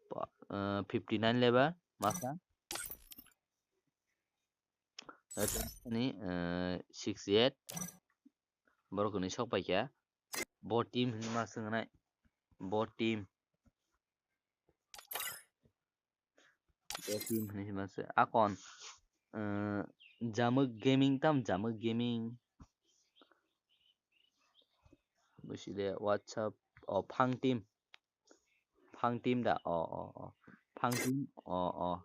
Pa-, eh, fifty nine level, masa. Eh, ni, eh, sixty eight. Borok ni sokphaikha. Bo team hinwi ma swngnai. Bo team. Bo team hinwi ma se. Akon, eh, Jamuk Gaming tam, Jamuk Gaming. Busi de WhatsApp, oh, Phang team. Phang team da, oh, oh, oh. Phang team, oh, oh.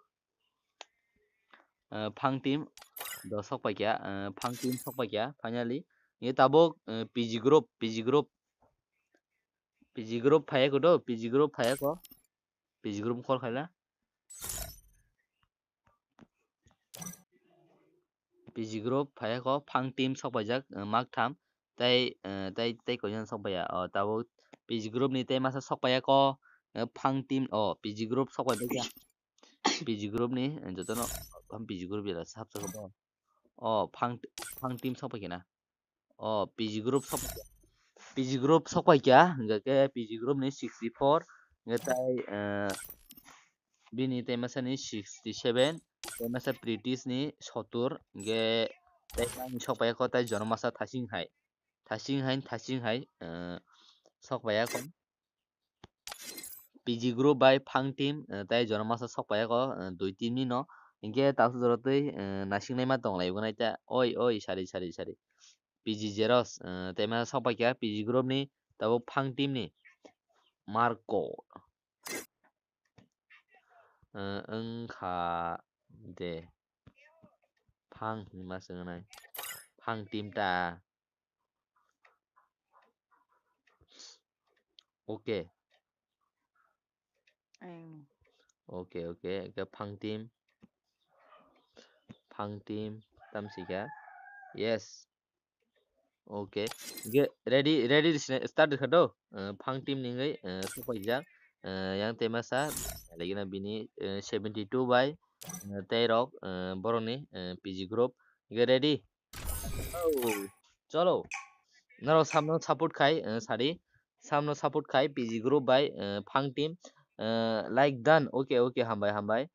Eh, Phang team, do sokphaikha, eh, Phang team sokphaikha, finally. Ye tabuk, eh, P G group, P G group. P G group phaiya ko do, P G group phaiya ko. P G group call khaila. P G group phaiya ko, Phang team sokpaijak, eh, mak tham. Tai, eh, tai, tai koijan sokpaiya. Oh, tabuk P G group ni tai masa sokpaiya ko, eh, Phang team, oh, P G group sokpaijakya. P G group ni, eh, jotono, P G group jela sab sokpaiya. Oh, Phang, Phang team sokpaikha na. Oh, P G group sokpaikha. P G group sokpaikha, hingkha khe P G group ni sixty four, hingkha tai, eh, bini tai masa ni sixty seven, tai masa British ni sotur, hingkha tai ani sokpaikha tai jono masa thasing hai. Thasing hai, thasing hai, eh, sokpaikha. P G group bai Phang team, eh, tai jono masa sokpaikha, eh, dui team ni no. Hingkhe taso jora twi, eh, naising naima tong lai bo nai ta. Oi, oi, sari, sari, sari. P G Zeros, eh, tai masa sokpaikha P G group ni, tabuk Phang team ni. Marco. Eh, wngkha de. Phang hinwi ma swngnai. Phang team ta. Okay. Ang. Okay, okay. Ke Phang team. Phang team. Tamsika. Yes. Okay. Ge, ready, ready sne-, start kha do. Eh, Phang team ni wngwi, eh, sokpaijak. Eh, yang tema sa. Lagi na bini, eh, seventy two bai, eh, tei rok, eh, borok ni, eh, P G group. Ge ready. Oh, cholo. Norok samno support khai, eh, sadi. Samno support khai P G group bai, eh, Phang team. Eh, like done. Okay, okay, hambai, hambai.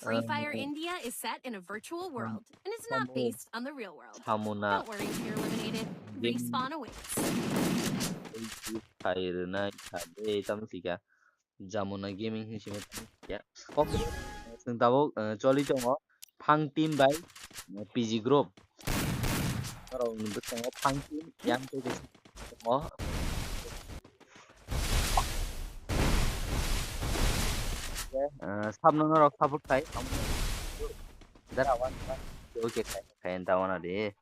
Free Fire Um, India is set in a virtual world and is not Samu-, based on the real world. Samuna Don't worry if you're eliminated. Game Respawn awaits. Khai rwnai kha de, tamo sika. Jamuna Gaming hinwi sima ya. Okay. Chwng tabuk, eh, choli tongo. Phang team bai, eh, P G group. Norok ni bwskango Phang team, yang tei tongo. Eh, sabno norok support khai. Dara wan, wan. Okay, khai, khai, enta wana de.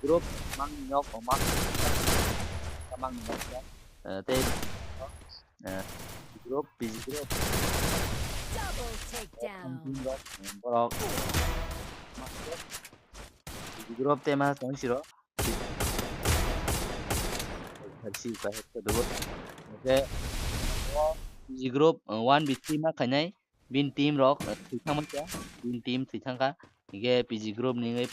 Group mang nok, mang mang nok ya. Eh, tei, eh, group, P G group. Double takedown. Borok group tema tong siro. Harsi ka hekta dugo. Oke. G group one B three ma khainai. Bin team rok thwi thangma kha. Bin team thwi thangkha. Hingke P G group ni wngwi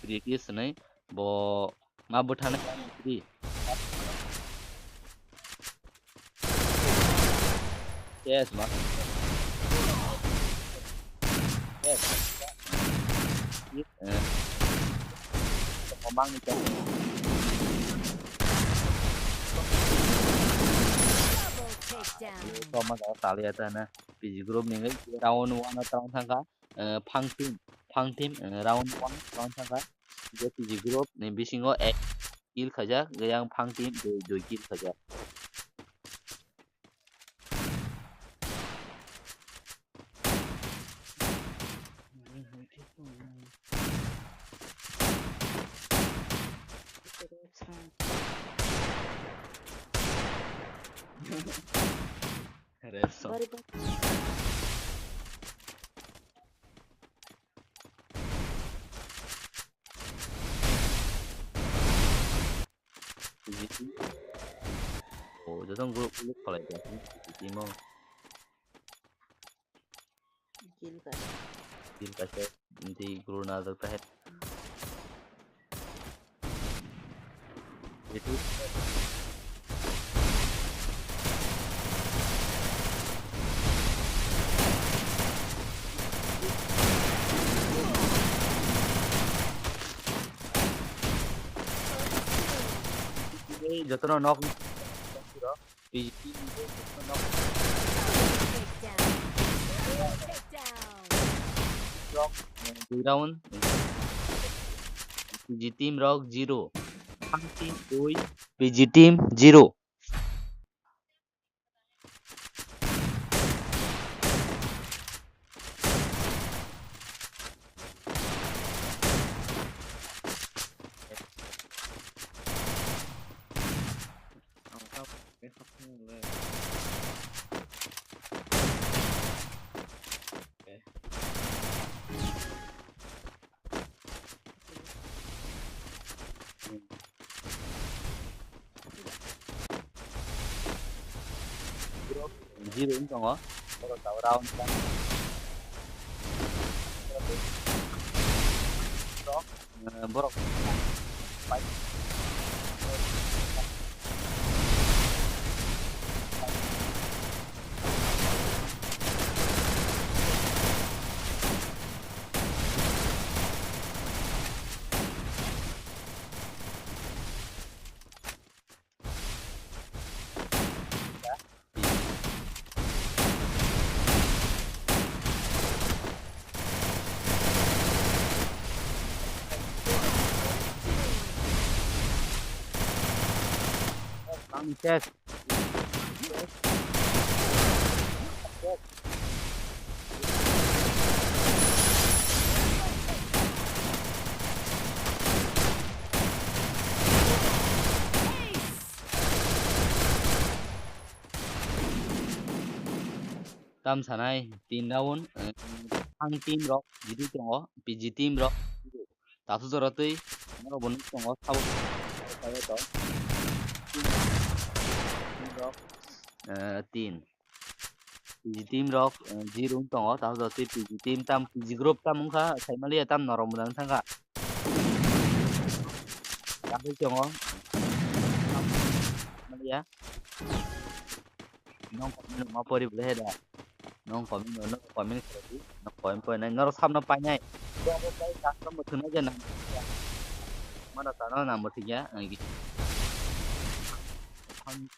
British hwnwi bo ma bwthana three. Yes, ma. Yes. Eh. Komang ni kan. Double takedown. Komang ka tali ata na. P G group ni ngai round one na round thangka. Eh, phang team, phang team, eh, round one round thangka. J P G group ni bisingo ek kill khaijak, yang phang team dui, dui kill khaijak. Reso. Oh, joto group group kholai dia. Timo. Kill ka. Kill ka se. Inti group na dok tahe. Itu. Jotono nok. P G team ni jotono nok. Rok, eh, dui round. P G team rok zero. Phang team dui, P G team zero. Zero wng tongo. Borok tabuk round ta. Borok, eh, borok. Ang test. Tam sanai tin round, eh, ang team rok jidi tongo, P G team rok. Tasu jora twi norok bo nuk tongo, sabo to. Tin rok, eh, tin. P G team rok, eh, zero wng tongo, tasu jora twi P G team tam, P G group tam wngkha, saimaliya tam norok mwnang thangkha. Tangwi tongo. Maliya. Nong comment ma pori bwle he da. Nong comment no, nong comment khlai di. Nong comment pori nai. Norok sabno painai. Bo abo bai custom bo thwnai je nang. Mano tano nang bo thikya. Ang ki. Ang.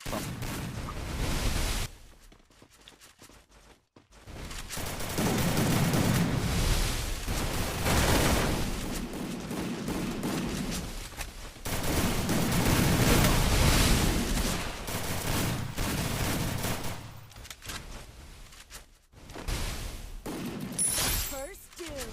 First doom.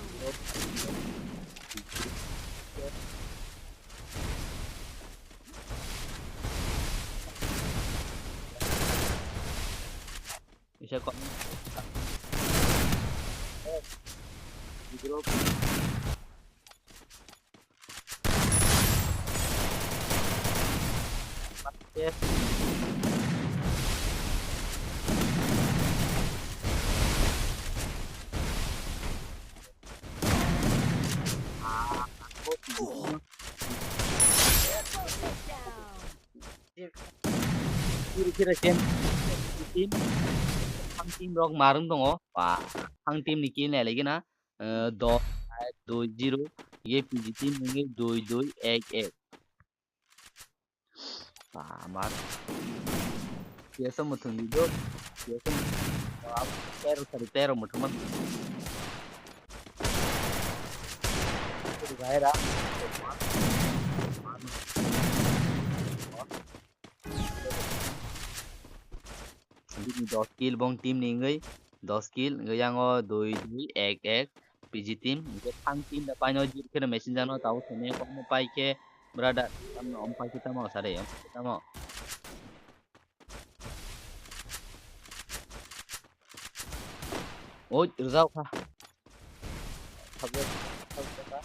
Bisa kok. Zero. Ah, Kiri kira chen. Team. Phang team rok marung tongo. Wah, phang team ni kill nai lagi na. Eh, dos, ek, dui, zero. Ye P G team ni dui, dui, ek, ek. Wah, mar. Biasa mutung di do. Biasa mutung. Wah, tero, sorry, tero mutung man. Rai ra. Bini dos kill bong team ni wngwi, dos kill wngwi yango dui dui ek ek P G team, hwnkhe phang team da paino jir kheno messenger no tabo sene kokno pai khe brother, tamno om pai khe tamo sare, om pai khe tamo. Oi, rwjak kha. Habjak, habjak kha.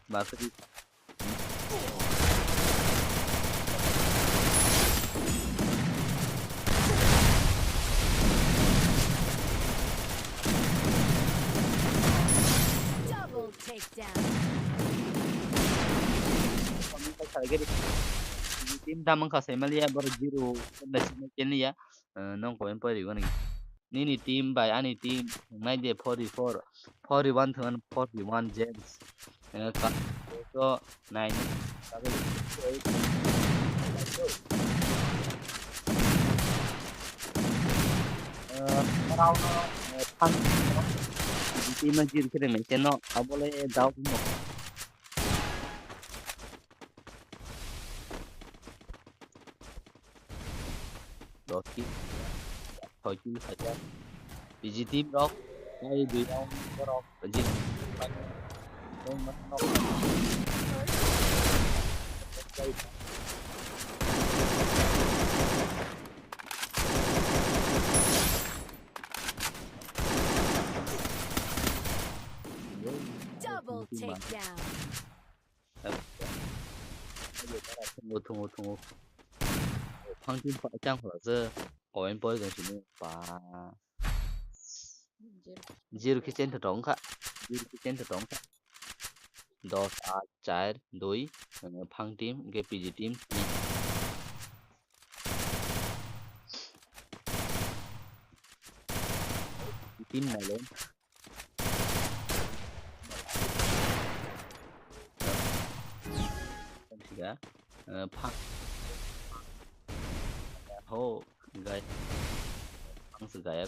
Bakri. Double takedown. Team damang kha saimal ya, boro zero, kenda sima kenya, eh, nong koyen pori gani. Nini team bai ani team nai de forty four, forty one thon forty one James. Eh, ka, so nine. Eh, round, eh, thang. Team na jir kere me cheno abole dao mo. Dos kill, soi kill khaijak. P G team rok, nai dui round borok, jin. Double takedown. Thungo, thungo, thungo. Phang team pa chang phala se. Kowen poi jang sini pa. Zero. Zero khe chen tong kha. Zero khe chen tong kha. Dos, aat, char, dui, eh, phang team, hwnkhe P G team, tin. Team nai le. Siga, eh, phang. Ho, guys. Phang se gaya.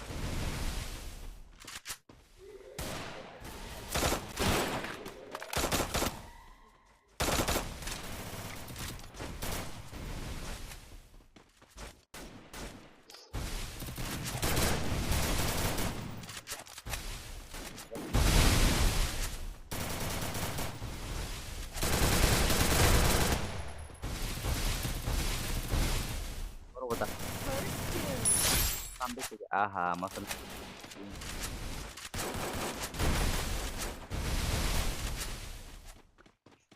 Borok da. Aha, masa.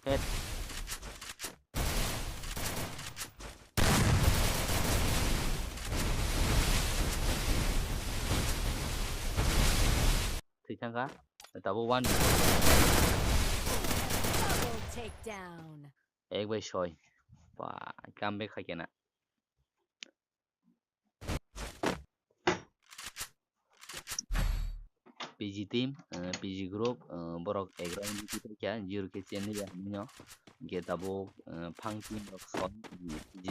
Head. Thwi thangkha. Tabuk one. Double takedown. Ek bai soi. Ba, comeback khai kena. P G team, eh, P G group, eh, borok ek round ni kisa kisa, zero khe chen ya hinwi no. Hwnkhe tabuk, eh, phang team rok soi, P G team.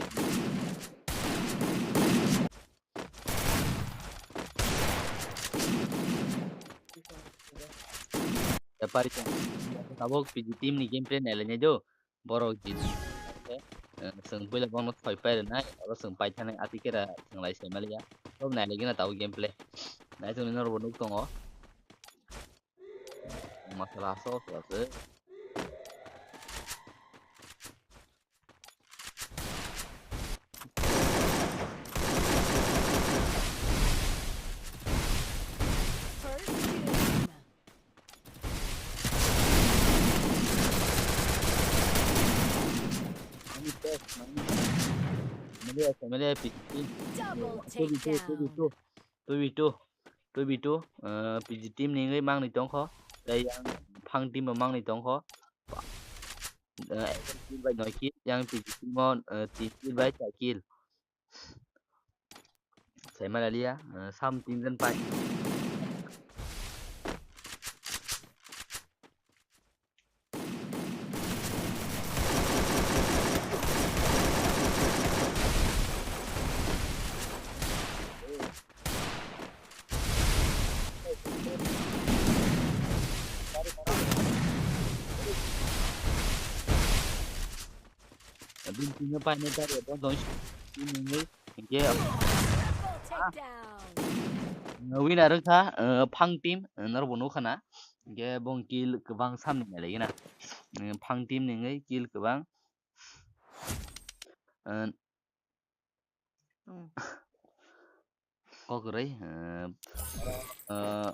Yapari tabuk P G team ni gameplay nailai nai do. Borok jit. Eh, chwng puila bono thoi pai rwnai, oro chwng paithanai atikera chwng lai sai maliya. Tok nai lagi na tabuk gameplay. Nai chwng norok bo nuk tongo. Masala so so se. Melia, melia, P G team. Double two v two, two v two, takedown. Two v two, two v two, two v two, uh, P G team ni wngwi mangni tongkho. Tei yang Phang team bo mangni tongkho. Uh, kill bai noi kill, yang P G team o, uh, tin kill bai char kill. Sai maliya, uh, sam tin jon pai. Bini tini painai tari, bo dong si, tini ngai, hingke, Triple takedown. Winner wngkha, eh, Phang team, eh, norok bo nukha na, hingke bong kill kwbang samni nai lagi na, eh, Phang team ni wngwi kill kwbang, eh, Hmm. Kokrwi, eh, eh,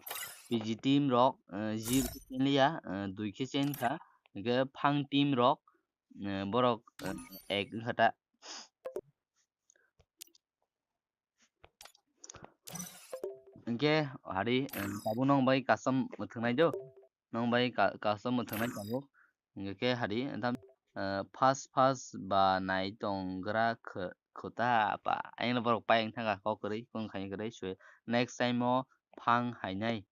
P G team rok, eh, zero khe chain liya, eh, dui khe chain kha, hingke Phang team rok, eh, borok, eh, ek wngkha ta. Hingke hari, eh, tabuk nong bai custom mwthwngnai do. Nong bai ka-, custom mwthwngnai tabuk. Hingke khe hari, entam, eh, fast fast ba nai tong gra kh-, khuta pa. Ayang borok pai wng thangkha kok kwrwi, kung khaini kwrwi sui. Next time o Phang hainai.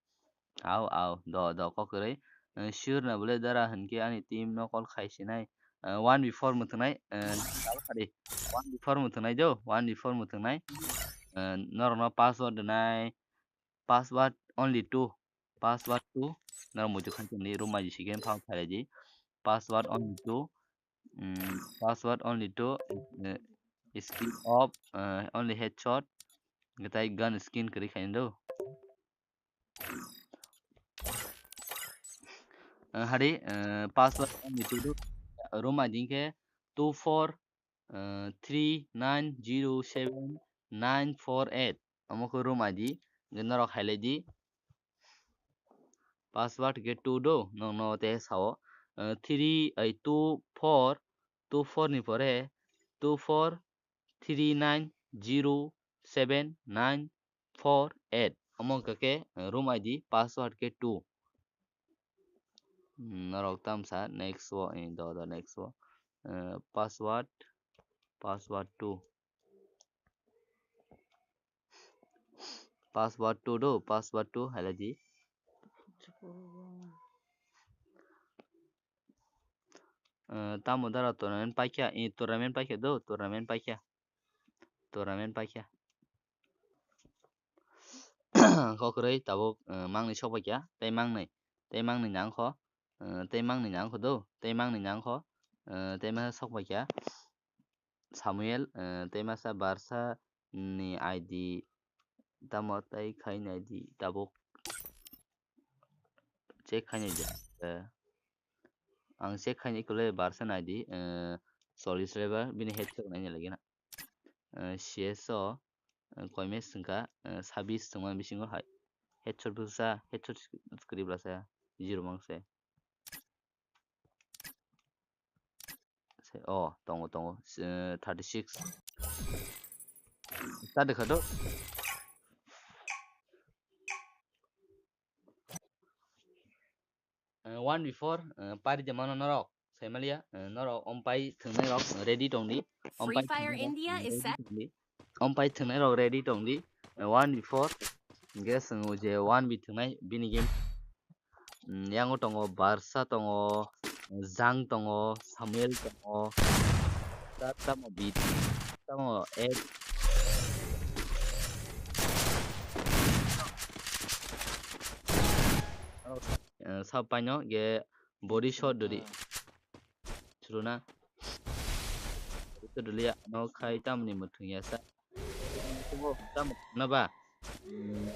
Au, au, do, do, kok kwrwi. Eh, sure na bole dara hinkhe ani team no call khai sinai. Eh, one v four mwthwngnai, eh, tabuk hari. One v four mwthwngnai do, one v four mwthwngnai. Eh, norokno password rwnai, password only two, password two, norok muitu khan chini room aji second phang khalai di, password only two, mm, password only two, eh, skill off, eh, only headshot, gatai gun skin kwrwi khaini do. Eh, hari, eh, password only two do, room aji khe two four, eh, three nine zero seven nine four eight. Omo khe room I D, hingke norok hai lai di. Password khe two do, nokno te sao. Eh, three, ai, two four, two four ni pore two four three nine zero seven nine four eight. Omo wngkha khe, eh, room I D, password khe two. Hmm, norok tamsa next o, eh, do, do, next o. Eh, password, password two. Password two do, password two hai lai di. Eh, tamo dara tournament paikha, eh, tournament paikha do, tournament paikha. Tournament paikha. Kokrwi tabuk, eh, mangni sok paikha, tei mangni, tei mangni nangkho, eh, tei mangni nangkho do, tei mangni nangkho, eh, tei masa sok paikha. Samuel, eh, tei masa Barca ni I D tamo tei khaini I D tabuk check khaini de. Eh, ang check khaini kule Barca ni I D, eh, solis lebar bini headshot naini lagi na. Eh, C S o, eh, koi match wngkha, eh, sabis tongma bisingo hai. Headshot bwsa, headshot kwrwi bwsa, zero mang se. Se, oh, tongo, tongo. Se, thirty six. Tade kha do. Eh, one v four, eh, pari de mano norok. Sai maliya, eh, norok om pai thwngnai rok ready tong di. Om pai Free Fire thwngnai rok India is ready set. Tong di. Om pai thwngnai rok ready tong di. Eh, one v four. Hingke chwng o je one v thwngnai bini game. Mm, yango tongo Barca tongo, Jang tongo, Samuel tongo, ta-, tamo B T, tamo Ed. Eh, sab paino ge body shot dodi. Churuna. Body shot doliya, no khai tamni muthung ya sa. Tamo, tamo, na ba? Mm,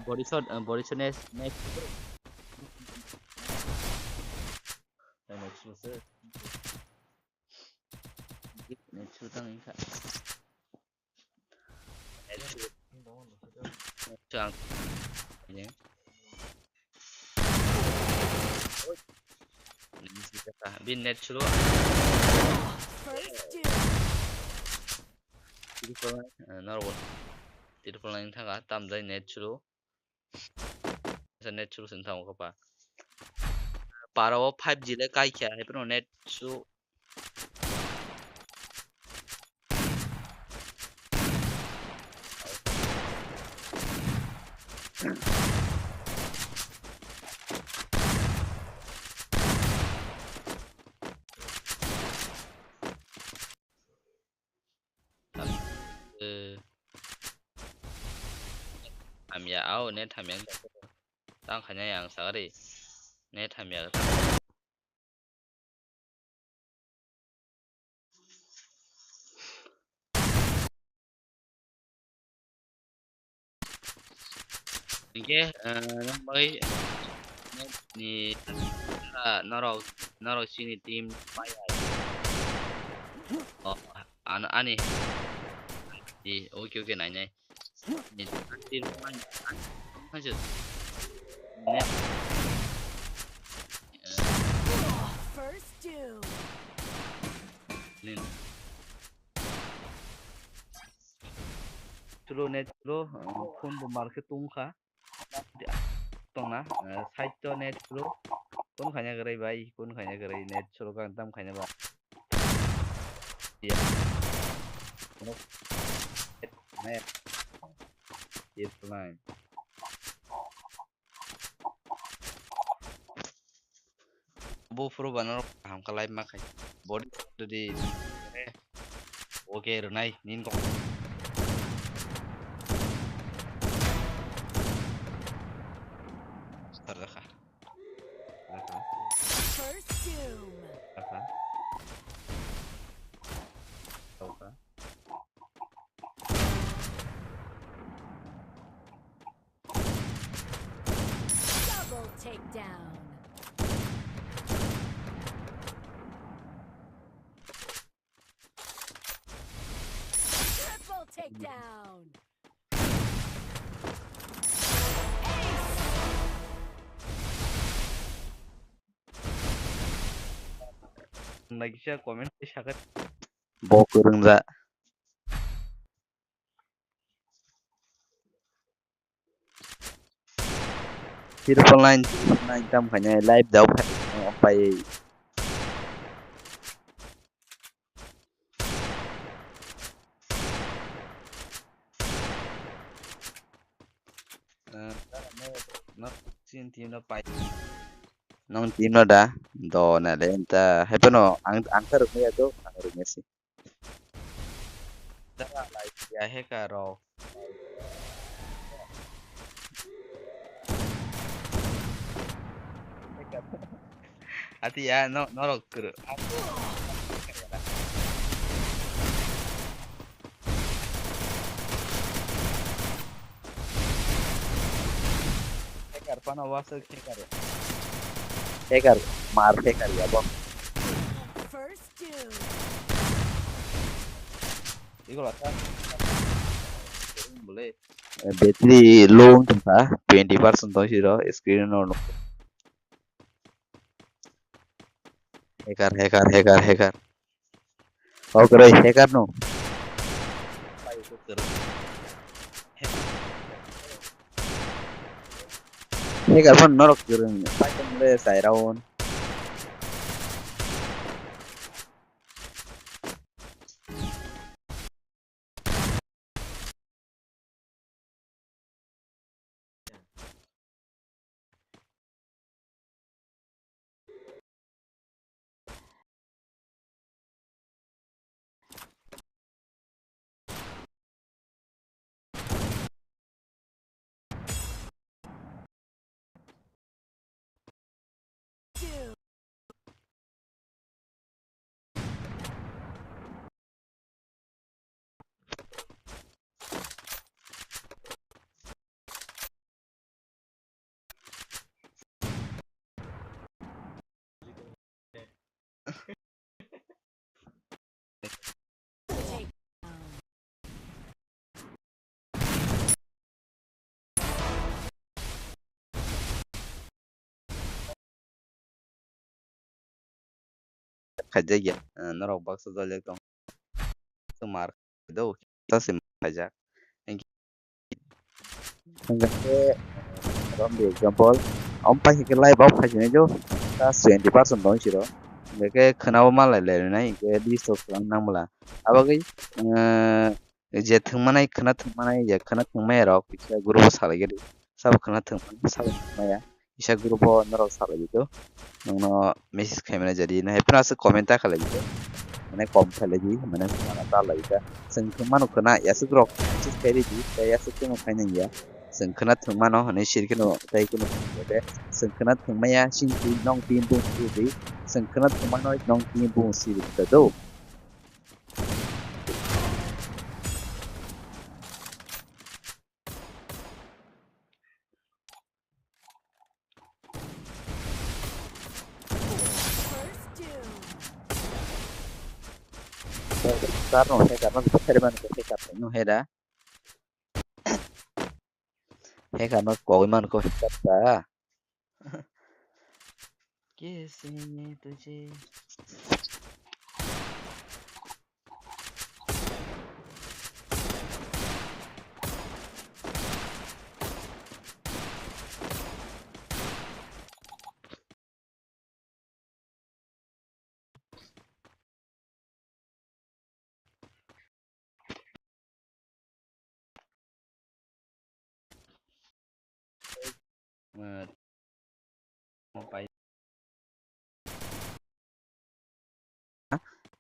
body shot, eh, body shot next, next. Next shot, sir. Next shot tang inkha. Next shot. Next shot. Bin net suru. First doom. Triple nine, eh, norok bo triple nine thanga, tamjai net slow. Asa net slow sing thango kapa. Para o five G le kai kha, hai phano net slow. Eh, hamya, au, net hamya. Tang khaina yang sagari. Net hamya. Hingke, eh, nang bai ni, ah, norok, norok chini team pai hai. Oh, an-, ani. Di, oke, oke, nai, nai. Ni, team pai, pai, pai, pai, pai, pai, pai, First doom. Nin. Slow net slow, uh, phone bo mar khe tong kha. Tong na, uh, side to net slow. Kun khaina grai bai, kun khaina grai net slow kang tam khaina ba. Ya. Net. Yes, line. Bo phuru ba norok kaham kha live ma khai. Body jodi oke rwnai nin kok. Sar jakha. Jakha. First doom. Jakha. Jakha. Double takedown. Triple takedown. Ace. Nagisa comment sakhat. Bo kwrwngja. Triple nine, triple nine tam khaina live dao khai, pai. Eh, no, no, sin team no pai. Nong team no da, do na le, ta, hai pono, ang, ang ta rukmaya do, ang rukmaya si. Dara lai ya hacker rok. Ati ya no norok kuru. Hacker pano wasuk hacker. Hacker mar hacker ya bok. First Iko lata. Boleh. Eh, battery low wng tongkha, twenty percent tong siro, screen no nuk. Hacker, hacker, hacker, hacker. Oh, kwrwi, hacker no. Hacker phano norok kwrwng, pai tong le chai round. Khaijak ya, eh, norok baksa joljak tong. Mar do. ta se manlaijak. Hingke, hingke, eh, rom di example, om pai hingke live o phai sini jo, ta twenty percent dong siro. Hingke khwnabo malai lai nai, hingke list o khwlang nang bwla. Abagwi, eh, je thwngmanai, khwna thwngmanai, je khwna thwngmaya rok, kisa group o salai gadi. Sabo khwna thwngmani, sabo thwngmaya. Kisa group o norok salai di to. Nokno message khaimani jadi, no happy no aswk comment ta khalai di. Mane kom khalai di, mane khwna ta lai ta. Chwng thwngmano khwna, yaswk rok message khai di, tei yaswk khe no khai nang ya. Chwng khwna thwngmano hwnwi sir kheno, tei kheno, chwng khwna thwngmaya, sing twi, nong twi, bung twi, chwng khwna thwngmano, nong twi, bung sir ta do. Sir no hacker no, sir man ko hacker no heda. Hacker no koi man ko hacker ta. Kisi tuje.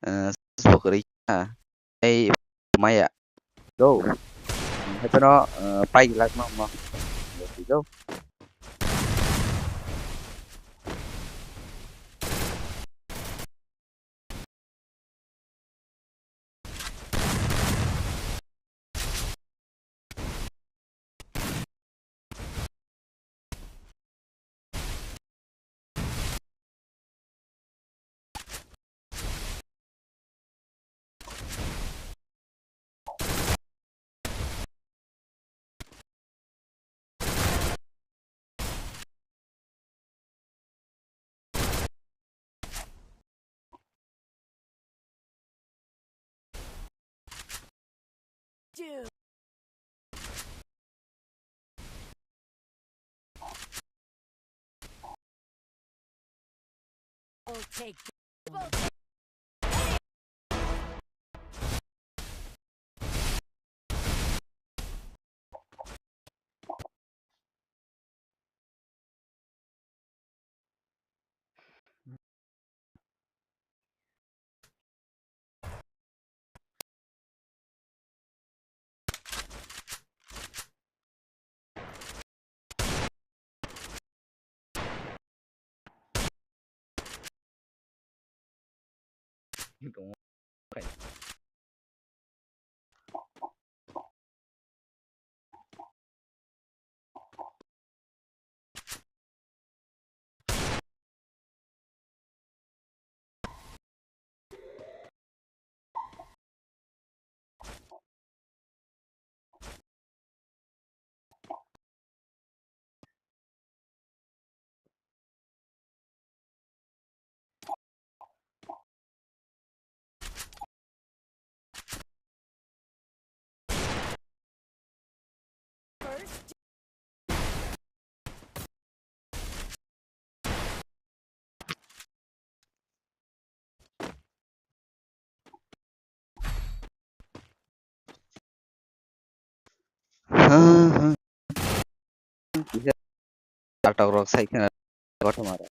Eh, Facebook ri, ah, tei maya. Do. Hepeno, eh, pai glak no mo. Go. Two. Will take. Natok rok sai kheno kothoma rok.